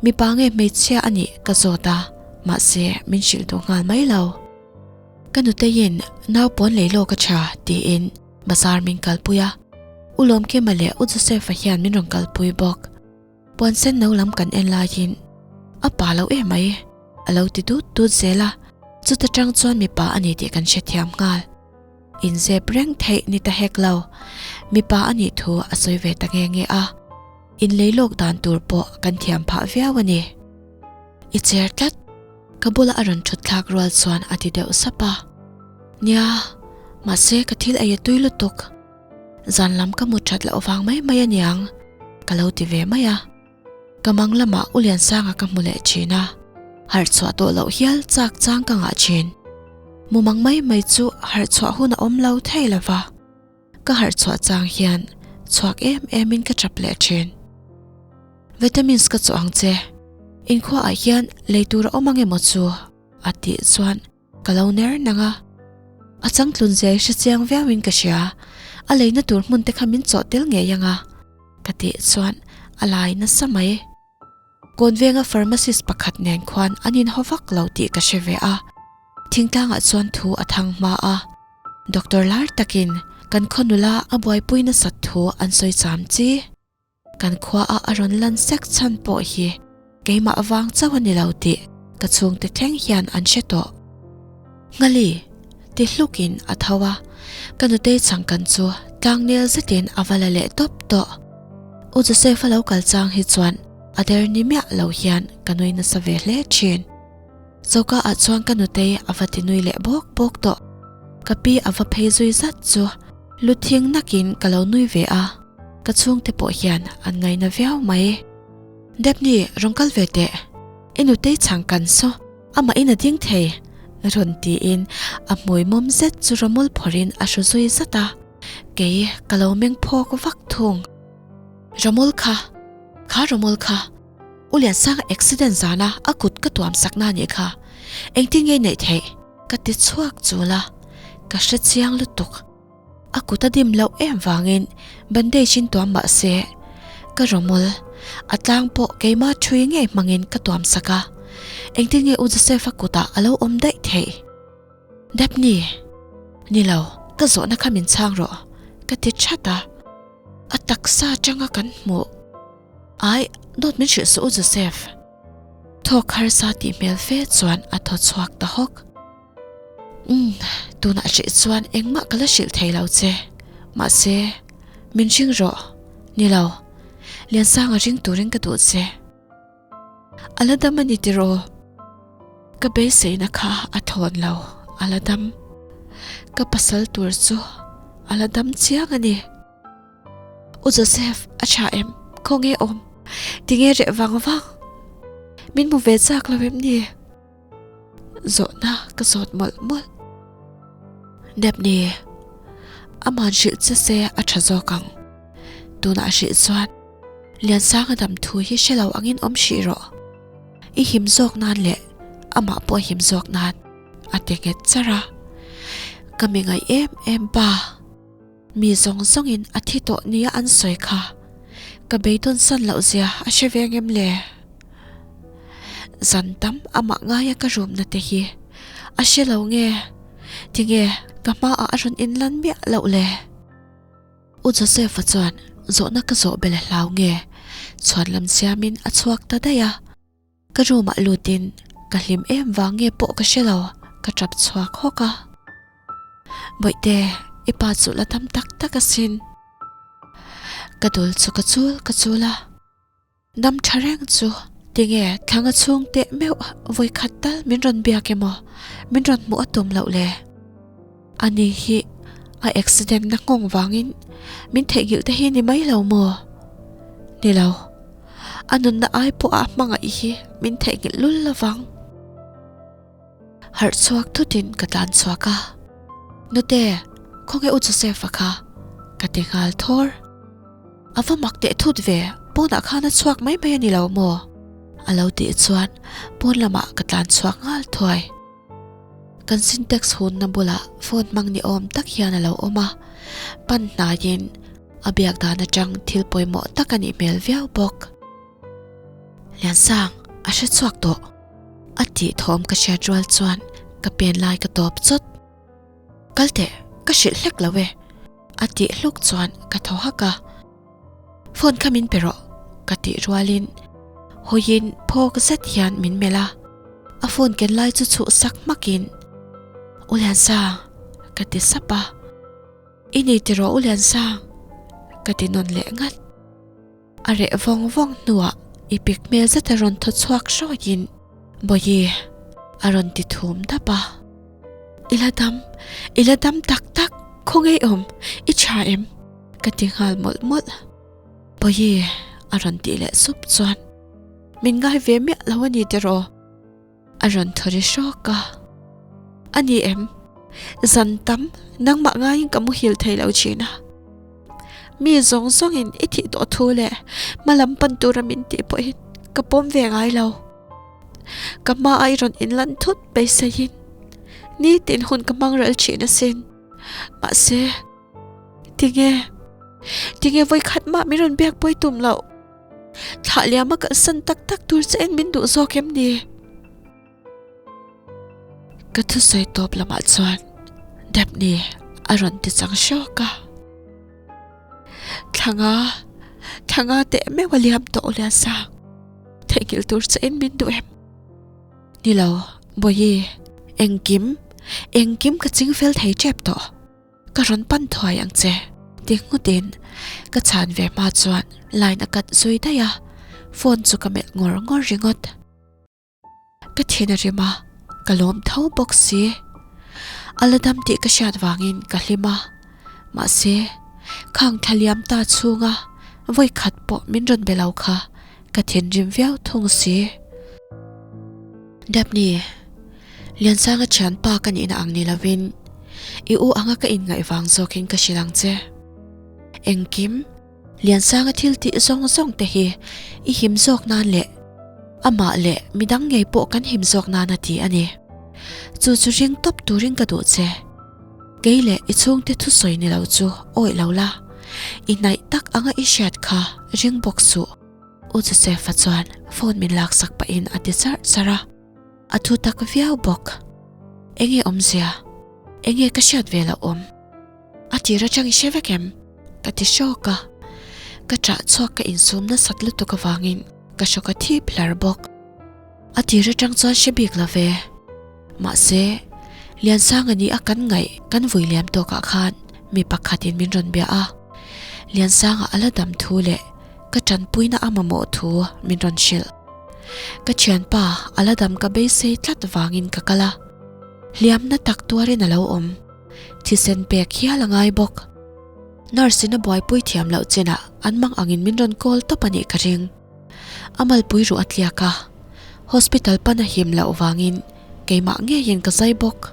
mipa nge hmeichhia a nih ka zawt a, mahse min hrilh duh nghal mai lo. Ka nuteiin nau pawn lei lawk a tha tiin bazar min kalpui a, U Lawmkima leh U Joseph-a hian min rawn kalpui bawk. Puan sen no lam kan en laiin a pa lo em mai a lo ti dut dut zel a, chuta tang chuan mipa a ni tih kan hrethiam nghal. Inzep reng theih ni ta hek lo, mipa a nih thu a sawi ve ta nge nge a, inlei lawk dan tur pawh kan thiam phah viau a ni. I cher tlat, ka bula a rawn thut thlak rual chuan a ti deuh sap a. Nia, mahse ka thil ei a tui lutuk. Zan lam ka mut that loh vang mai mai aniang ka lo ti ve mai a. Ka mang lamah U Liansanga ka hmu leh thin a, harh chhuah tawh loh hial chak chang ka ngah thin. Mumang mai mai chu harh chhuah hun a awm lo thei lo va, ka harh chhuah chang hian chhuak em em in ka tap leh thin. Vitamins ka chawh ang che, inkhua ah hian lei tur a awm ang emaw chu a tih chuan Ka lo ner nang a, a changtlun zia i hre chiang viau in ka hria, a leina tur hmun te kha min chawh tel ngei ang a, ka tih chuan a lai nasa mai. Kawnvenga pharmacist pakhat nen khuan an inhaw vak lo tih ka hre ve a, thingtlangah chuan thu a thang hma a, doctor lar takin kan khaw nula a buaipui nasat thu an sawi cham chi. Kan khuaah a rawn lan sek chhan pawh hi keimah vang chauh a ni lo tih ka chhungte thleng hian an hre tawh. Nghali, ti hlukin a tho a, ka nutei changkan chu tlangnel zetin a va la leh tawp tawh. U Joseph-a lo kal chang hi chuan a der ni miah lo hian ka nui nasa ve hle thin. Choka ah chuan ka nutei a va ti nui leh bawk bawk tawh. Ka pi a va phei zui zat chu lu thing nakin ka lo nui ve a. Ka chhungte pawh hian an ngaina viau mai. Daphne rawn kal ve teh. I nutei chhang kan saw amah in a ding thei rawn tiin a hmui mawm zet chu rawmul phawrhin a hru zui zat a. Kei ka lo meng phawk vak thung. Rawmul kha, kha rawmul kha U Liansanga accident zana a kut ka tuam sakna anih kha. Engtin nge i neih theih? Ka ti chhuak chul a, ka hre chiang lutuk. A kut a dim loh em vangin bandage in tuam mah se ka rawmul a tlang pawh keima thui ngei hmangin ka tuam sak a, engtin nge U Joseph-a kutah a lo awm daih theih? Daphne, Ni lo, ka zawhna kha min chhang rawh, ka ti that a, a taksa atanga kan hmuh. Ai, dawt min hrilh suh U Joseph. Thawk harsa tih hmel fe chuan a thaw chhuak ta hawk. Umm, tunah hrih chuan engmah ka la hrilh thei lo che. Mahse, min ring rawh. Ni lo, Liansanga ring turin ka duh che. A la dam a ni tiraw? Ka beiseina kha a thawn lo, a la dam. Ka pasal tur chu a la dam chiang a ni. U Joseph, a tha em? Khawnge awm? Tinge reh vang vang? Min hmu ve chak lo em ni? Zawhna ka zawt mawlh mawlh. Daphne, Aman hrilh che se a tha zawk ang. Tunah hrih chuan Liansanga dam thu hi hre lo angin awm hrih rawh. I him zawk nan leh amah pawh him zawk nan a ti nghet char a. Ka mi ngaih em em pa. Mi zawng zawngin a thi tawh nia an sawi kha ka beidawn san loh zia a hre ve ngem le? Zan tam amah ngaia ka rumna te hi a hre lo nge? Tinge ka hmaah a rawn inlan miah loh le? U Joseph-a chuan zawhna ka zawh bel a hlau nge? Chhuanlam siamin a chhuak ta daih a. Ka room ah lutin ka hlim em vang nge pawh ka hre lo, ka tap chhuak hawk a. Bawihte, i pa chu la tam tak tak asin. Ka dul chu ka chul ka chul a. Dam tha reng chu tinge thlanga chhung teh meuh vawi khat tal min rawn biak emaw min rawn hmuh a tum loh le? Ani hi. A accident na nghawng vangin min theihnghilh te hi ni mai lo maw? Ni lo, a nunna ai pawha a hmangaih hi min theihnghilh lul lovang. Harh chhuak thutin ka tlan chhuak a, Nute, khawnge u Joseph-a kha? ka ti nghal thawr. A va mak teh thut ve, pawnah khan a chhuak mai mai a ni lo maw? A lo tih chuan pawn lamah ka tlan chhuak nghal thuai. Kan syntax hunna bulah phone hmang ni awm tak hian a lo awm a, pan hnaiin a biak dan atang thil pawimawh tak a nih hmel viau bawk. Liansang, a hre chhuak tawh. A tih thawm ka hriat rual chuan ka pen lai ka tawp chawt. Kal teh, ka hrilh hlek lo e. A tih hluk chuan ka thaw hak a. Phone kha min pe rawh ka tih rualin hawiin phawk zet hian min melh a. A phone ken lai chu chhuh sak hmakin, U Liansang ka ti sap a. I nei tiraw U Liansang? ka ti nawn leh ngat. A reh vawng vawng hnuah i pik hmel zet a rawn thaw chhuak hrawiin, Bawihi, a rawn ti thum dap a. I la dam, i la dam tak tak, khawnge i awm, i tha em? ka ti nghal mawlh mawlh. Bawihi, a rawn tih leh sup chuan, Min ngai ve miah lo a ni tiraw? A rawn thaw ri hrawk a. A ni em? Zan tam nangmah ngaiin ka muhil thei lo thin a. Mi zawng zawngin i thih tawh thu leh hma lam pan tura min tih pawhin ka pawm ve ngai lo. Ka hma a i rawn inlan thut beiseiin nitin hun ka hmang ral thin asin. Mahse, tinge, tinge vawikhat mah min rawn biak pawi tum loh? Thlah liam a kalsan tak tak tur che in min duh zawk em ni? Ka thusawi tawp lamah chuan Daphne a rawn ti chang hrawk a. Thlanga, thlanga teh meuh a liam tawh Liansang, theihnghilh tur che in min duh em? Ni lo, Bawihi, engkim, engkim ka ching fel thei tep tawh. Ka rawn pan thuai ang che ti nghutin ka chhan ve hma chuan line a cut zui daih a, phone chu ka melh ngawr ngawr ringawt. Ka thin a rim a, ka lawm tho bawk si. A la dam tih ka hriat vangin ka hlim a, mahse khang thla liam ta chhunga vawi khat pawh min rawn be lo kha ka thinrim viau thung si. Daphne, Liansanga thianpa ka nihna ang ni lovin i u anga ka inngaih vang zawkin ka hrilh ang che. Engkim, Liansanga thil tih zawng zawng te hi i him zawk nan leh amah leh midang ngei pawh kan him zawk nan a ti a ni. Chu chu ring tawp turin ka duh che. Kei leh i chhungte thusawi ni lo chu awih lo la, i hnaih tak anga i hriat kha ring bawk suh. U Joseph-a chuan phone min laksak pahin a ti charh charh a, a thu tak viau bawk. Enge awmzia? Enge ka hriat ve loh awm? A tir atang i hre vek em? Ka ti hrawk a, ka ṭah chhuak ka insum nasat lutuk avangin ka hrawk a thip hlar bawk. A tir atang chuan hre bik lo ve. Mahse, Liansanga ni a kan ngaih kan vui liam tawkah khan mi pakhatin min rawn bia a, Liansanga a la dam thu leh ka tanpuina a mamawh thu min rawn hrilh. Ka thianpa a la dam ka beisei tlat vangin ka kal a, hliamna tak tuarin a lo awm. Thisen pek hial a ngai bawk. Nurse in a buaipui thiam loh chinah an mang angin min rawn call tawp a nih ka ring. A malpui ruh a tliak a, hospital pan a him loh vangin keimah ngeiin ka zai bawk.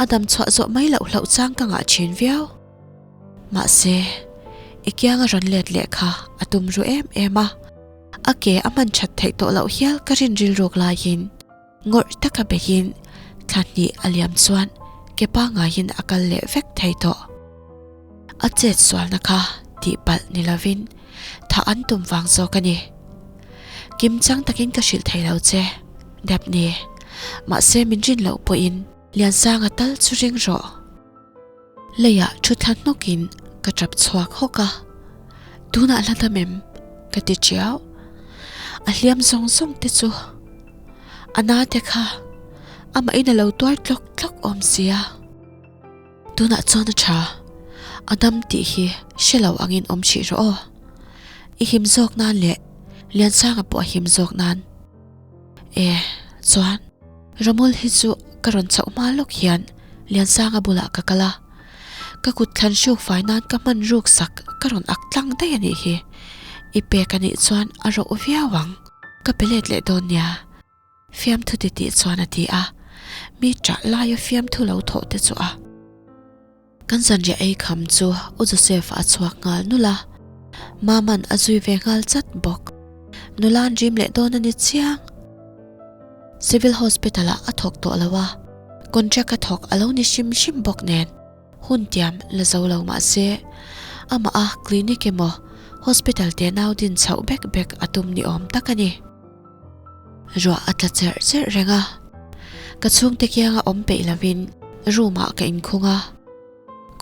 A dam chhuah zawh mai loh hlauh chang ka ngah thin viau. Mahse, i kianga rawn let leh kha a tum ru em em a, a ke a hman that theih tawh loh hial ka rin rilruk laiin ngawrh taka beihin thla hnih a liam chuan ke pangaiin a kal leh vek thei tawh. A chet sualna kha tihpalh ni lovin thah an tum vang zawk a ni. Kim chang takin ka hrilh thei lo che, Daphne. Mahse min rin loh pawhin Liansanga tal chu ring rawh. Leiah thu thla hnawkin ka tap chhuak hawk a, Tunah hla dam em? ka ti tiau. A hliam zawng zawng te chu a na te kha amahin a lo tuar tlawk tlawk awm sia. Tunah chuan a tha, a dam tih hi hre lo angin awm hrih rawh aw. I him zawk nan leh Liansanga pawh a him zawk nan. E, chuan Ramul hi chu ka rawn chhoh hma lawk hian Liansanga bulah ka kal a. Ka kut thlan hruk fai nan ka hman ruk sak ka rawn ak tlang daih a nih hi. I pek a nih chuan a roh viau ang. Ka pe let leh dawn nia. Fiamthu titih chuan a ti a, mi ṭah laia fiamthu lo thawh te chu a. Kan zanriah ei kham chu U Joseph a chhuak nghal nulh a, Maman a zui ve nghal chat bawk. Nula an rim leh dawn a ni chiang. Civil Hospital ah a thawk tawh lo a, contract a thawk a lo ni hrim hrim bawk nen hun tiam la zo lo mah se, amah a clinic emaw hospital te nau din chhoh bek bek a tum ni awm tak a ni. Ruah a tla cherh cherh reng a, ka chhungte kianga awm peih lovin room ah ka inkhung a,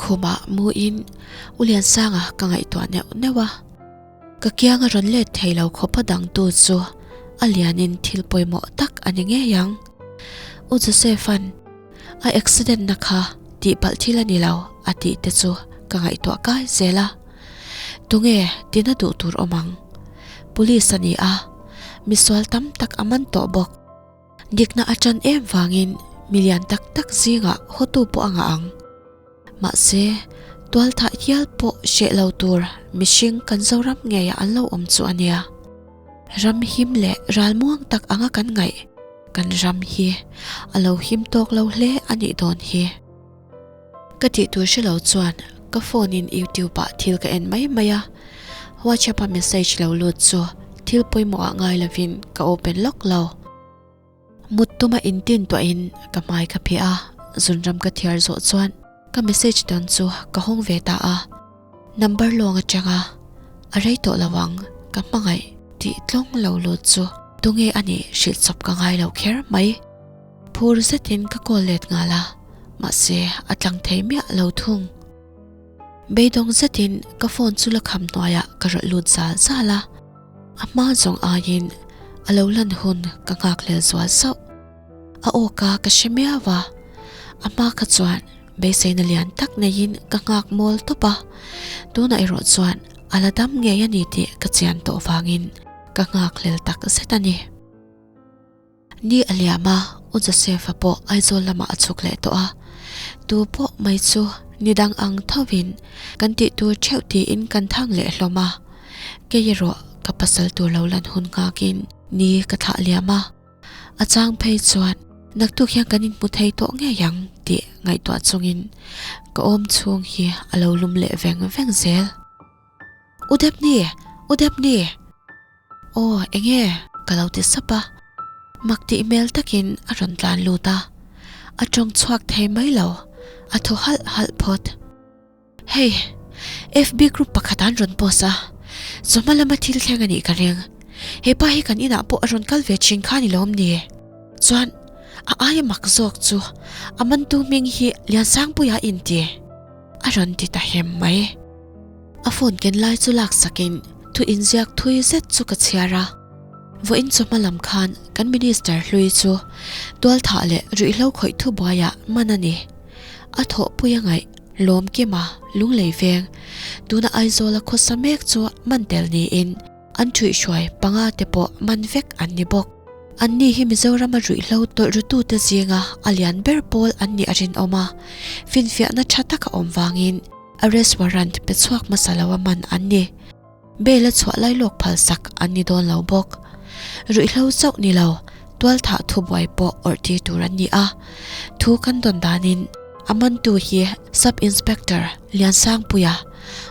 khumah muin U Liansanga ka ngaihtuah neuh neuh a, ka kianga rawn let thei lo khawpa dangtu chu a lianin thil pawimawh tak a ni ngei ang. U Joseph-a'n a accident na kha tihpalh thil a ni lo a tih te chu ka ngaihtuah kai zel a, tunge tina duh tur awm ang? Police a ni a, misual tam tak a man tawh bawk. Dikna a tan em vangin milian tak tak zingah hotu pawh a ngah ang. Mahse, tualthah hial pawh hreh lo tur mihring kan Zoram ngeiah an lo awm chu a nia. Ram him leh ralmuang tak anga kan ngaih kan ram hi a lo him tawk lo hle a nih dawn hi. Ka tih tur hre lo chuan ka phone in YouTube ah thil ka en mai mai a, WhatsApp a message lo lut chu thil pawimawh ah ngai lovin ka open lawk lo. Mut tuma intin tuahin ka hmai ka phiah a, zunram ka thiar zawh chuan ka message dawn chu ka hawng ve ta a, number lawng atanga a rei tawh lo ang ka hmangaih tih tlawng lo lut chu tunge a nih hrilh chawp ka ngai lo kher mai. Phur zetin ka call let nghal a, mahse a tlang thei miah lo thung. Beidawng zetin ka phone chu la kham hnuaiah ka rawlh lut zal zal a, a hma zawng aiin a lo lan hun ka nghak hlel zual sauh. A aw ka ka hre miau a, a hma kha chuan beiseina lian tak neiin ka nghak mawl tawp a, tunah erawh chuan a la dam ngei a ni tih ka chian tawh vangin ka nghak hlel tak zet a ni. Ni a liam a, U Joseph-a pawh Aizawl lamah a chhuk leh tawh a. Tu pawh mai chu ni dang ang thovin kan tih tur theuh tiin kan thang leh hlawm a. Kei erawh ka pasal tur lo lan hun nghakin ni ka thlah liam a. A chang phei chuan naktuk hian kan inhmu thei tawh ngei ang tih ngaihtuah chungin ka awm chhung hi a lo lum leh veng veng zel. U Depni! U Depni! Aw, enge? Ka lo ti sap a. Mak tih hmel takin a rawn tlan lut a. A tawng chhuak thei mai lo, a thaw halh halh phawt. Hei, FB group pakhat an rawn post a, chawhma lama thil thleng a nih ka ring. He pa hi kan inah pawh a rawn kal ve thin kha ni lawm ni? Chuan, a aia mak zawk chu a mantu hming hi Liansangpuia a inti. A rawn ti ta hem mai. A phone ken lai chu lak sakin thu inziak thui zet chu ka chhiar a. Vawiin chawhma lam khan kan Minister hlui chu tualthah leh ruihhlo khawih thu buaiah man a ni. A thawhpui a ngaih Lawmkima Lunglei veng tuna Aizawla khawsa mek chu man tel niin an thuihhruai panga te pawh man vek an ni bawk. Anni hi Mizorama ruihhlo tawlh rutute zinga a lian ber pawl an nih a rinawm a, finfiahna tha tak a awm vangin Arrest warrant pe chhuak hmasa lo a man an ni. Bail a chhuah lai lawk phal sak an ni dawn lo bawk. Ruihhlo chauh ni lo, tualthah thubuai pawh awrh tir tur an ni a. Thu kan dawn danin a mantu hi Sub Inspector Liansangpuia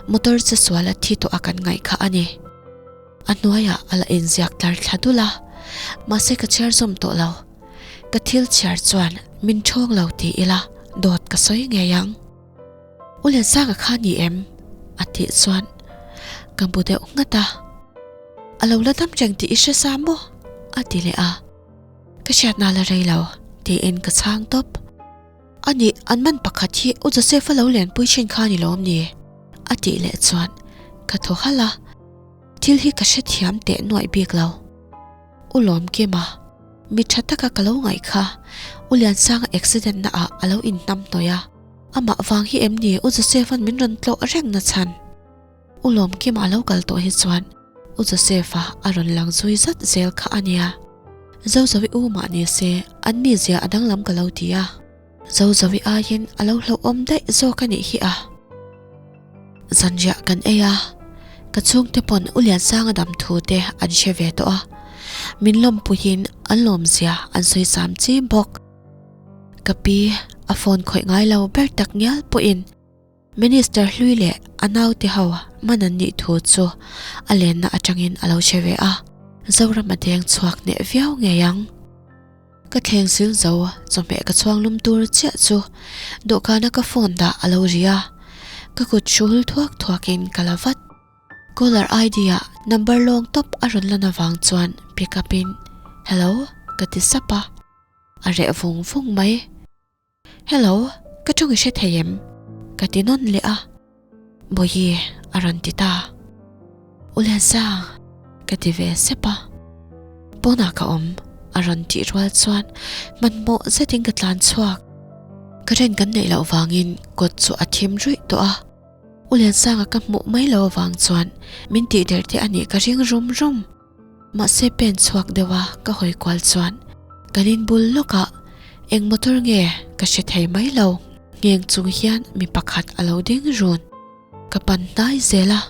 motor che sual a thi tawh a kan ngaih kha a ni. A hnuaiah a la inziak tlar thla dul a, mahse ka chhiar zawm tawh lo. Ka thil chhiar chuan min ṭhawng lo ti ila dawt ka sawi ngei ang. U Liansanga kha ni em? A tih chuan ka bu deuh nghat a. A lo la dam reng tih i hre sa maw? A ti leh a. Ka hriatna la rei lo tiin ka chhang tawp. A nih an man pakhat hi U Joseph-a lo lenpui thin kha ni lawm ni? A tih leh chuan ka thaw halh a. Thil hi ka hrethiam teh nuaih bik lo. U Lawmkima, mi tha taka ka lo ngaih kha U Liansanga accident na ah a lo inhnam hnawih a. Amah vang hi em ni U Joseph-a'n min rawn tlawh reng na chhan? U Lawmkima a lo kal tawh hi chuan U Joseph-a a rawn lang zui zat zel kha a nia. Zozovi u mah ni se an mizia a danglam ka lo ti a. Zozovi aiin a lo hlauhawm daih zawk a nih hi a. Zanriah kan ei a, ka chhungte pawn U Liansanga dam thu te an hre ve tawh a, min lawmpuiin an lawmzia an sawi sam chi bawk. Ka pi a phone khawih ngai lo ber tak ngial pawhin Minister hlui leh a naute ho man an nih thu chu a lenna atangin a lo hre ve a, Zoram a deng chhuak hneh viau ngei ang. Ka thleng sil zo chawhmeh ka chhuang lum tur chiah chu dawhkana ka phone dah a lo ri a, ka kut hrul thuak thuakin ka la vat. Caller ID ah number lawng tawp a rawn lan avang chuan pick up in Hello ka ti sap a, a reh vung vung mai. Hello, ka tawng i hre thei em? Ka ti nawn leh a. Bawihi a rawn ti ta. U Liansang, ka ti ve sep a. Pawnah ka awm, a rawn tih rual chuan hmanhmawh zetin ka tlan chhuak. Current kan neih loh vangin kawt chu a thim ruih tawh a. U Liansanga ka hmuh mai lo avang chuan min tih der te a nih ka ring rum rum. Mahse pen chhuak deuh a ka hawi kual chuan kan in bul lawkah eng motor nge ka hre thei mai lo ngheng chung hian mi pakhat a lo ding run. Ka pan hnai zel a,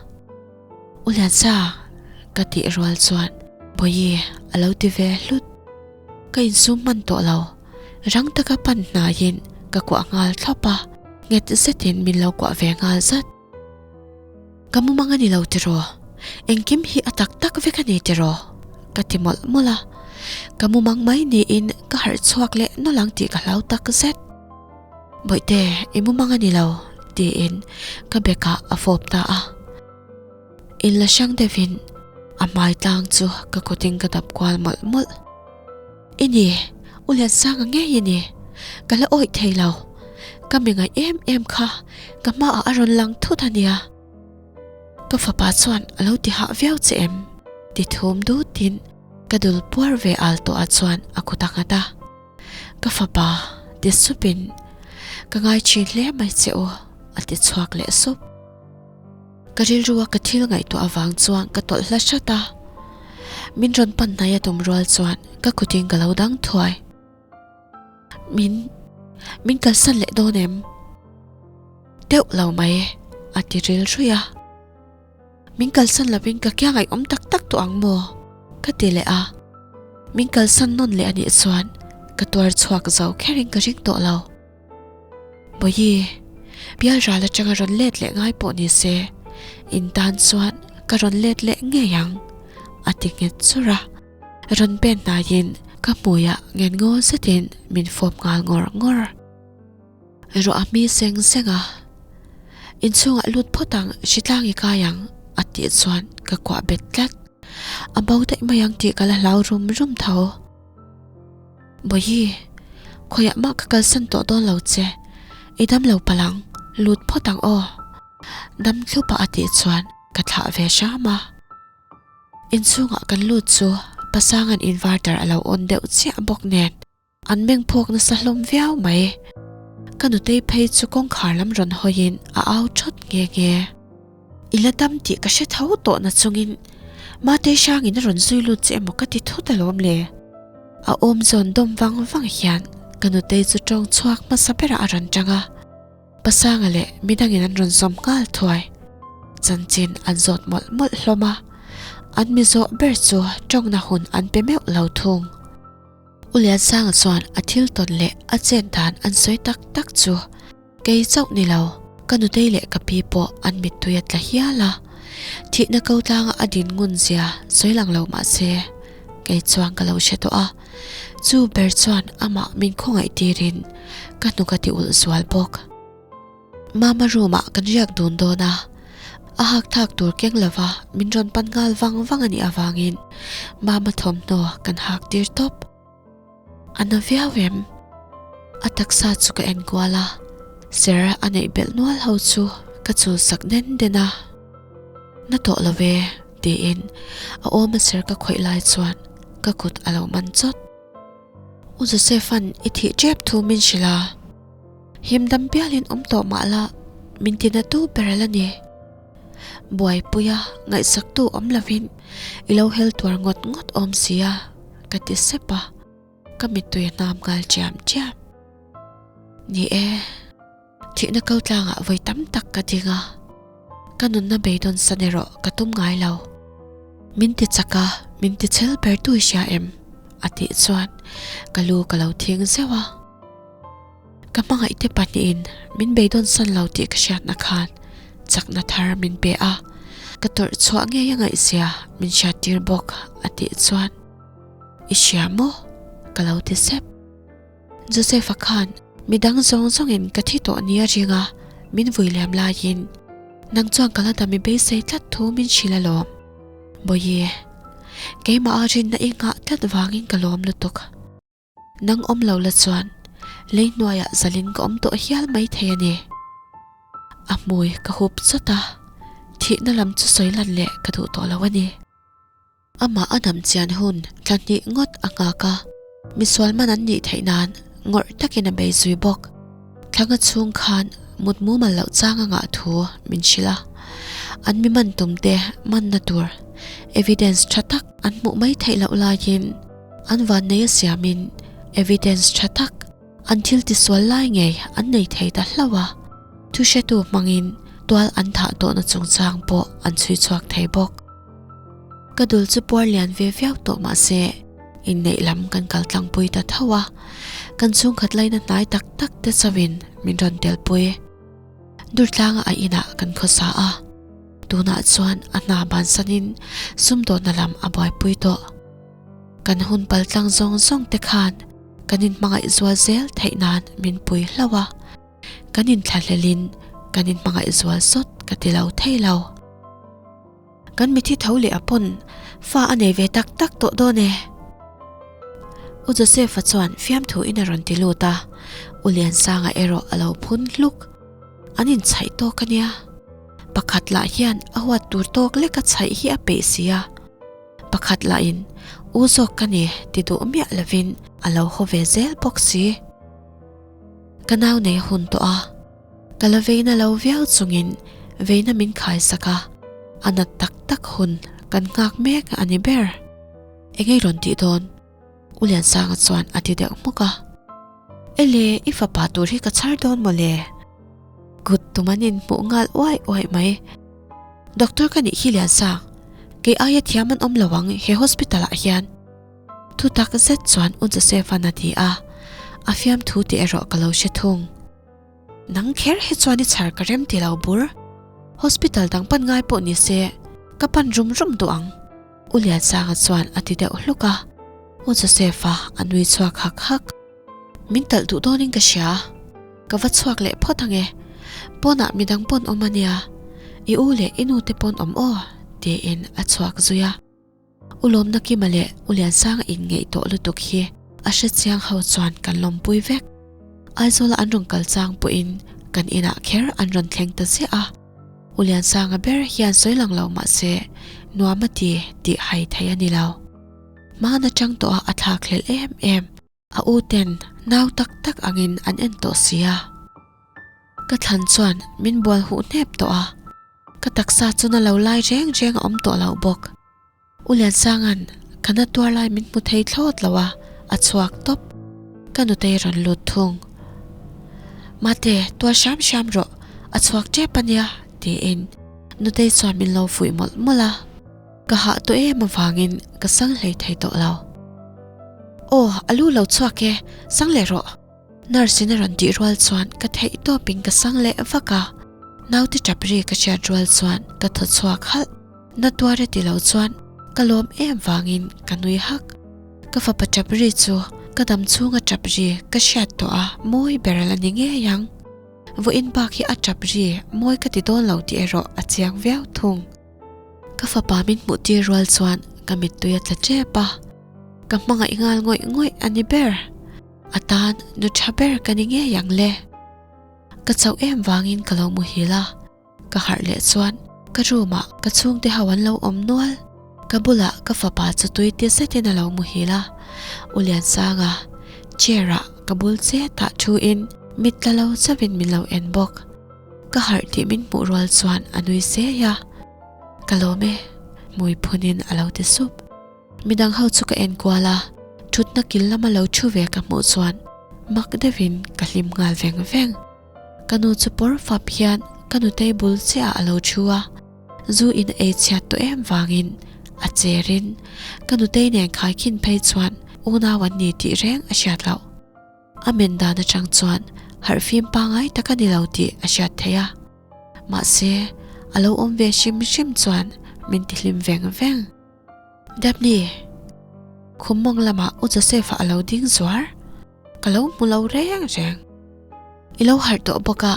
U Liansa ka tih rual chuan Bawihi a lo ti ve hlut. Ka insum hman tawh lo, rang taka pan hnaiin ka kuah nghal thlawp a, nghet zetin min lo kuah ve nghal zat. Ka mumang a ni lo tiraw? Engkim hi a tak tak vek a ni tiraw? Ka ti mawlh mawlh a. Ka mumang mai niin ka harh chhuak leh nawlh ang tih ka hlau tak zet. Bawihte, i mumang a ni lo, tiin ka bekah a fawp ta a. Inla hrang deuhin a hmai tlang chu ka kutin ka dap kual mawlh mawlh. I ni, U Liansanga ngei i ni. Ka la awih thei lo. Ka mi ngaih em em kha ka hmaah a rawn lang thut a nia. Ka fapa chuan a lo ti hah viau che em? Ti thum dutin ka dul puar ve al tawh ah chuan a kut a nghat a. Ka fapa ti supin ka ngai thin hle mai che u a ti chhuak leh sup. Ka rilrua ka thil ngaihtuah avang chuan ka tawlh hla hrat a, min rawn pan hnai a tum rual chuan ka kutin ka lo dang thuai. Min, min kalsan leh dawn em? Deuh lo mai, a ti rilruih a. Min kalsan lovin ka kia ngaihawm tak tak tawh ang maw? Ka ti leh a. Min kalsan nawn leh anih chuan ka tuar chhuak zo kherin ka ring tawh lo. Bawihi, bial ral atanga rawn let leh ngai pawh ni se, in tan chuan ka rawn let leh ngei ang, a ti nghet churh a. Rawn pen hnaiin ka hmuiah ngen ngaw zetin min fawp nghal ngawr ngawr. Ruah a hmi seng seng a, inchhungah lut phawt ang, hritlang i kai ang, a tih chuan ka kuah bet tlat. A bo daih mai ang tih ka la hlau rum rum tho. Bawihi, khawiah mah ka kalsan tawh dawn lo che, i dam lo palh ang, lut phawt ang aw. Dam thlupa a tih chuan ka thlah ve hram a. Inchhungah kan lut chu Pasanga'n inverter a lo on deuh chiah bawk nen an meng phawk nasa hlawm viau mai. Ka nutei phei chu kawngkhar lam rawn hawiin a au thawt nghe nghe. I la dam tih ka hre tho tawh na chungin Matei hrangin a rawn zui lut che emaw ka ti thut alawm le. A awm zawn dawm vang vang hian ka nutei chu tawng chhuak hmasa berah a rawn tang a, Pasanga leh midangin an rawn zawm nghal thuai. Chanchin an zawt mawlh mawlh hlawm a, an mi zawh ber chu tawngna hun an pe meuh lo thung. U Liansanga chuan a thil tawn leh a chet dan an sawi tak tak chu Kei chauh ni lo, ka nutei leh ka pi pawh an mittui a tla hial a, thihna ko tlanga a din ngun zia sawi lang lo mah se, kei chuan ka lo hre tawh a, chu ber chuan amah min khawngaih tirin ka hnuk a ti ulh zual bawk. Mama room ah kan riak dun dawn a, a hak thak tur keng lova min rawn pan nghal vang vang a nih avangin Mama thawmhnaw kan hak tir tawp. A na viau em? A taksa chu ka en kual a, ser a neih belh nual ho chu ka chul sak den den a. Na tawh lo ve, tiin a awma ser ka khawih lai chuan ka kut a lo man chawt. U Joseph-a'n i thih tep thu min hrilh a, him dam pialin awm tawh mah la min ti na tu ber a la ni. Buaipuia ngaihsaktu awm lovin i lo hel tuar ngawt ngawt awm sia. Ka ti sep a, ka mittui a hnam nghal chiam chiam. Ni e, thihna ko tlangah vawi tam tak ka ding a. Ka nunna beidawn san erawh ka tum ngai lo. Min ti chak a, min ti chhel ber tu i hria em? A tih chuan ka lu ka lo thing zeuh a. Ka hmangaihte pahnihin min beidawn san lo tih ka hriatna khan chakna thar min pe a, ka tawrh chhuah ngei a ngaihzia min hriattir bawk a tih chuan I hria maw? ka lo ti sep. Joseph-a khan midang zawng zawngin ka thi tawh nia ring a, min vui liam laiin nang chuan ka la dam i beisei tlat thu min hrilh alawm. Bawihi, keimah a rinna i nghah tlat vangin ka lawm lutuk. Nang awm lo la chuan lei hnuaiah zalin ka awm tawh hial mai thei a ni. A hmui ka hup chawt a, thihna lam chu sawi lan leh ka duh tawh lo a ni. Amah a dam chian hun thla hnih ngawt a nghak a, misual man an nih theih nan ngawrh takin a bei zui bawk. Thlanga chhung khan mut mumal loh chang a ngah thu min hrilh a, an mi man tum te manna tur evidence tha tak an hmuh mai theih loh laiin an vannei a siamin evidence tha tak an thil tisual lai ngei an nei thei ta hlauh a, thuhretu hmangin tual an thah tawhna chungchang pawh an chhui chhuak thei bawk. Ka dul chu puar lian ve viau tawh mahse inneih lam kan kal tlangpui ta tho a, kan chhungkhat laina hnai tak tak te chauhin min rawn telpui. Durtlanga a inah kan khawsa a, tunah chuan a hna bansanin sumdawnna lam a buaipui tawh. Kan hun pal tlang zawng zawng te khan kan inhmangaih zual zel theih nan min pui hlauh a, kan inthlahlelin kan inhmangaih zual sawt ka ti lo thei lo. Kan mithi tho leh a pawn fa a nei ve tak tak tawh dawn e. U Joseph-a chuan fiamthu in a rawn ti lut a, U Liansanga erawh a lo phun hluk. An inchhaih tawk a nia. Pakhat lah hian a huat tur tawk lek a chhaih hi a peih si a. Pakhat lahin U zawk ka ni ti duh miah lovin a lo haw ve zel bawk si. Ka nau nei hun tawh a. Ka la veina lo viau chungin veina min khaisak a, a nat tak tak hun kan nghak mek a ni ber. Engei rawn tih dawn? U Liansanga chuan a ti deuh hmuk a. Ele, i fapa tur hi ka chhar dawn maw le? Kut tum an inhmuh nghal uai uai mai. Doctor ka nih hi Liansang, kei aia thiam an awm lo ang he hospital ah hian. Thutak zet chuan U Joseph-a'n a ti a, a fiamthu tih erawh ka lo hre thung. Nang kher hi chuan i chhar ka rem ti lo bur. Hospital dang pan ngai pawh ni se ka pan rum rum duh ang. U Liansanga chuan a ti deuh hluk a, U Joseph-a a nui chhuak hak hak. Min talh duh dawnin ka hria, ka va chhuak leh phawt ang e. Pawnah midang pawn awm a nia, i u leh i nu te pawn awm aw, tiin a chhuak zui a. U Lawmna Kima leh U Liansanga inngeih tawh lutuk hi a hrechiang ho chuan kan lawmpui vek. Aizawla an rawn kal chang pawhin kan inah kher an rawn thleng ta ziah a. U Liansanga ber hian sawi lang lo mah se nuam a ti tih hai thei a ni lo. Hmaan atang tawha a thlak hlelh em em. A u ten nau tak tak angin an en tawh si a. Ka thlan chuan min bual huh hnep tawh a. Ka taksa chu na lo lai reng reng a awm tawh loh bawk. U Liansanga'n ka na tuar lai min hmu thei thlawt lo a, a chhuak tawp. Ka nutei rawn lut thung. Mate, tuar hram hram rawh, a chhuak tep a nia, tiin nutei chuan min lo fuih mawlh mawlh a. Ka hah tawh em avangin ka sang hlei thei tawh lo. Aw, a lu lo chhuak e, sang leh rawh. Nurse in a rawn tih rual chuan ka theih tawpin ka sang leh vak a, naute tap ri ka hriat rual chuan ka thaw chhuak halh. Na tuar e ti lo chuan ka lawm em vangin ka nui hak. Ka fapa tap ri chu ka dam chhunga tap ri ka hriat tawh a mawi ber a la ni ngei ang. Vawiin bak hi a tap ri mawi ka ti dawn lo tih erawh a chiang viau thung. Ka fapa min hmuh tir rual chuan ka mittui a tla tep a, ka hmangaih nghal ngawih ngawih a ni ber. A tan nu tha ber ka ni ngei ang le. Ka chauh em vangin ka lo muhil a, ka harh leh chuan ka room ah ka chhungte ho an lo awm nual. Ka bulah ka fapa chu tui ti zetin a lo muhil a, U Liansanga chair ah ka bul chet ah thu in mit tla lo chauhin min lo en bawk. Ka harh tih min hmuh rual chuan a nui sei a, Ka lawm e, hmui phunin a lo ti sup. Midang ho chu ka en kual a, thutna kil lama lo thu ve ka hmuh chuan mak deuhin ka hlim nghal veng veng. Ka nu chu pawr fap hian Ka nutei bul chiah ah a lo thu a, zu in a ei chhiat tawh em vangin a cher in ka nutei nen khaikhin phei chuan unau an ni tih reng a hriat loh. A men dan atang chuan harhfim pangai tak a ni lo tih a hriat theih a, mahse a lo awm ve hrim hrim chuan min ti hlim veng veng. Daphne, khum mawng lamah U Joseph-a a lo ding zuar, ka lo hmu lo reng reng. I lo harh tawh bawk a,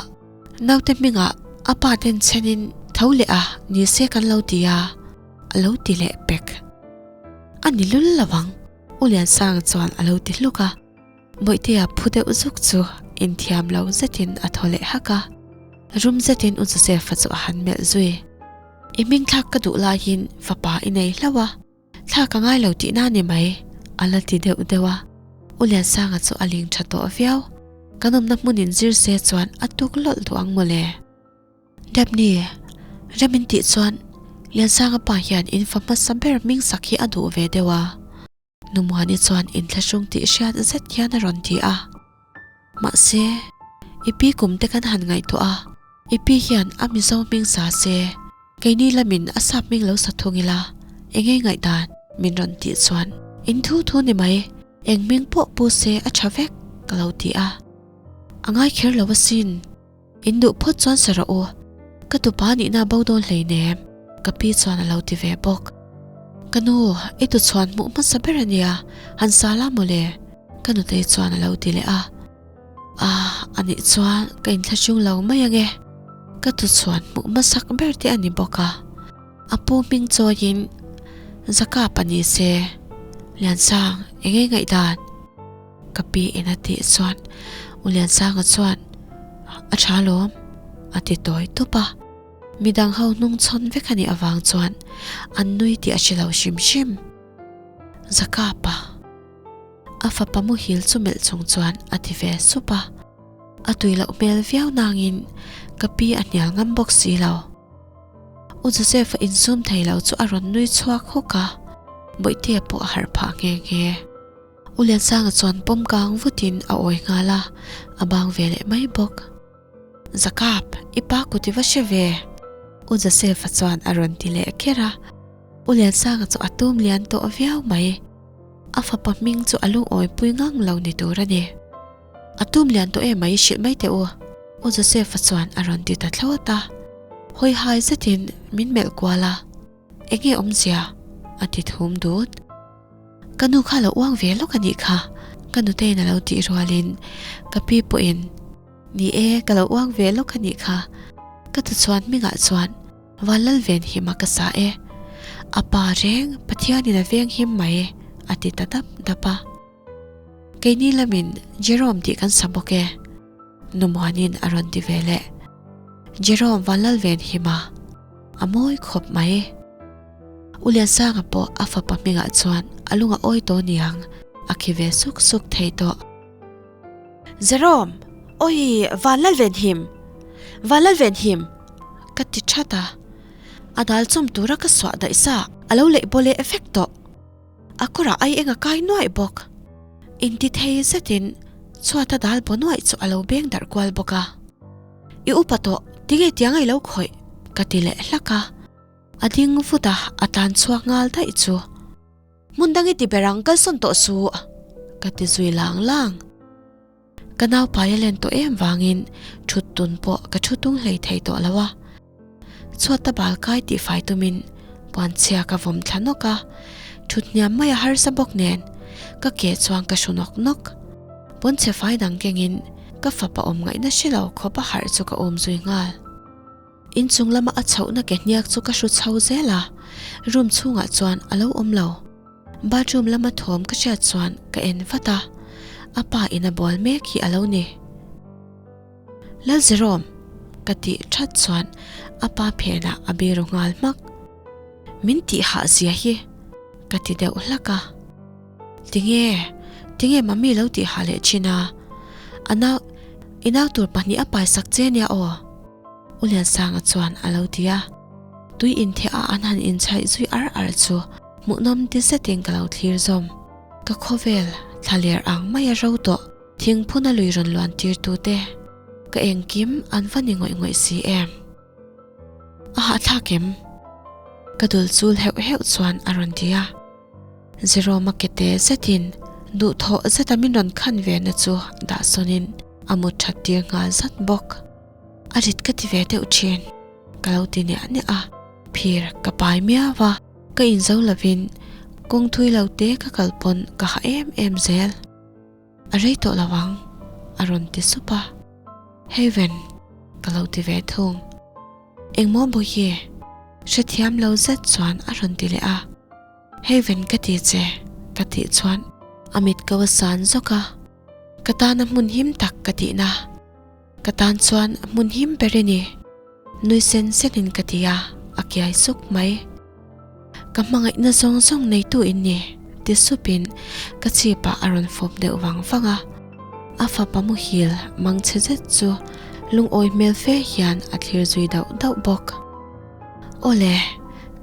naute hmingah a pa ten chhenin tho leh a ni se kan lo ti a, a lo ti leh pek. A ni lul lo ang, U Liansanga chuan a lo ti hluk a. Bawihtea phu deuh zuk chu inthiam lo zetin a thaw leh hak a, rum zetin U Joseph-a chu a han melh zui. I hming thlak ka duh laiin fapa i nei hlauh a, thla ka ngai lo tihna ni mai, a la ti deuh deuh a. U Liansanga chu a ling tha tawh viau, kan awmna hmun in zir se chuan a tuk lawlh duh ang mawle. Daphne, rem in tih chuan Liansanga pa hian in fa hmasa ber hming sak hi a duh ve deuh a. Numuani chuan inthlahrung tih hriat zet hian a rawn ti a. Mahse, i pi kum te kan han ngaihtuah a, i pi hian a Mizo hming sa se, keini lamin a sap hming lo sa thung ila, eng ei ngaihdan? min rawn tih chuan, In thu thu ni mai, eng hming pawh pu se a tha vek, ka lo ti a. A ngai kher lo asin. In duh phawt chuan sa rawh u, ka tupa nihna bo dawn hleinem, ka pi chuan a lo ti ve bawk. Ka nu, i tuchhuan hmuh hmasa ber a nia, han sa la mawle, ka nutei chuan a lo ti leh a. Ah, anih chuan ka inthlahrung lo mai ange, ka tuchhuan hmuh hmasak ber te a ni bawk a. A pu hming chawiin Zaka pa ni se, Liansang, eng nge ngaihdan? Ka pi in a tih chuan U Liansanga chuan a tha lawm a ti tawi tup a, midang ho hnung chhawn vek a nih avang chuan an nui tih a hre lo hrim hrim. Zakapa a fapa muhil chu melh chung chuan a ti ve sup a, a tui loh hmel viau nangin ka pi a hnial ngam bawk si lo. U Joseph-a insum thei lo chu a rawn nui chhuak hawk a, Bawihtea pawh a harh phah nghe nghe. U Liansanga chuan pawm kang vutin a awi nghal a, a bang ve leh mai bawk. Zakap, i pa kut i va hre ve? U Joseph-a chuan a rawn ti leh kher a. U Liansanga chu a tum lian tawh viau mai. A fapa hming chu a lungawi pui ngang lo ni tur a ni. A tum lian tawh em mai hrilh mai teh u, U Joseph-a chuan a rawn ti ta thlawt a. Hawi hai zetin min melh kual a. Enge awmzia? a ti thum dut. Ka nu kha lo uang ve lawk a nih kha, ka nuteiin a lo tih rualin ka pi pawhin, Ni e, ka lo uang ve lawk a nih kha, ka tuchhuan hmingah chuan Vanlalvenhima ka sa e, a pa reng Pathianin a veng him mai, a ti ta dap dap a. Keini lamin Jerome tih kan sa bawk e, Numuanin a rawn ti ve leh. Jerome Vanlalvenhima a mawi khawp mai. U Liansanga pawh a fapa hmingah chuan a lung a awi tawh niang, a khi ve suk suk thei tawh. Jerome, Awi Vanlalvenhim! Vanlalvenhim! ka ti that a, a dal chawm tura ka suah daih sa a lo leih baw leh vek tawh. A kawrah ai eng a kai nuaih bawk. Inti thei zetin chhuat a dal baw nuaih chu a lo beng darh kual bawk a. I upa tawh, tinge tiang a i lo khawih? ka ti leh hlak a. A ding vut a, a tlan chhuak nghal daih chu. Hmun dang i ti ber ang, kalsawn tawh suh! ka ti zui lang lang. Ka naupai a len tawh em vangin thut tun pawh ka thu tung hlei thei tawh lo a. Chhuata bal kai tih fai tumin puan chhia ka vawm thla nawk a, thut hniam mai a harsa bawk nen ka ke chuan ka hru nawk nawk. Pawn chhe fai dang kengin ka fapa awm ngaihna hre lo khawp a harh chu ka awm zui nghal. Inchung lama a chhohna ke hniak chu ka hru chho zel a, room chhungah chuan a lo awm lo. Bathroom lama thawm ka hriat chuan ka en vat a, a pa in a bual mek hi a lo ni. Lalzirâwm! ka tih that chuan a pa phenah a biru nghal hmak. Min tih hah zia hi ka ti deuh hlak a. Tinge? Tinge mummy lo tih hah leh thin a? A nau, i nau tur pahnih a paisak che nia aw? U Liansanga chuan a lo ti a, tui intheh a an han inchhaih zui ar ar chu hmuhnawm ti zetin ka lo thlir zawm. Ka khawvel thla ler ang mai a ro tawh, thingphuna lui rawn luan tir tute ka engkim an va ni ngawih ngawih si em. A hahthlak em? Ka dul chul heuh heuh chuan a rawn ti a. Jerome-a kete zetin duhthawh zeta min rawn khan ve na chu dah sawnin a mut that tir nghal zat bawk. A rit ka ti ve deuh thin, ka lo ti niah niah a. Phir ka pai miau a, ka inzo lovin kawng thui lo te ka kal pawn ka ha em em zel. A rei tawh lo ang, a rawn ti sup a. Haven, ka lo ti ve thung. Engmaw Bawihi? Hrethiam lo zet chuan a rawn ti leh a. Haven ka ti che, ka tih chuan a mit ko a san zawk a. Ka tana hmun him tak ka tihna. Ka tan chuan hmun him ber i ni. Nui sen senin ka ti a, a kiai suk mai. Ka hmangaihna zawng zawng neitu in ni, ti supin ka chhipah a rawn fawp deuh vang vang a. A fapa muhil mangchhe zet chu lungawi hmel fe hian a thlir zui dauh dauh bawk. Awle,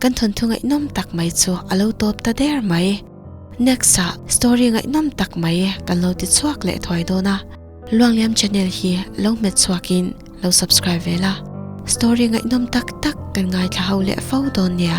kan thawnthu ngaihnawm tak mai chu a lo tawp ta der mai. Next ah story ngaihnawm tak mai kan lo ti chhuak leh thuai dawn a. Luangliam channel hi lo hmet chhuakin lo subscribe ve la. Story ngaihnawm tak tak kan ngaithla ho leh fo dawn nia.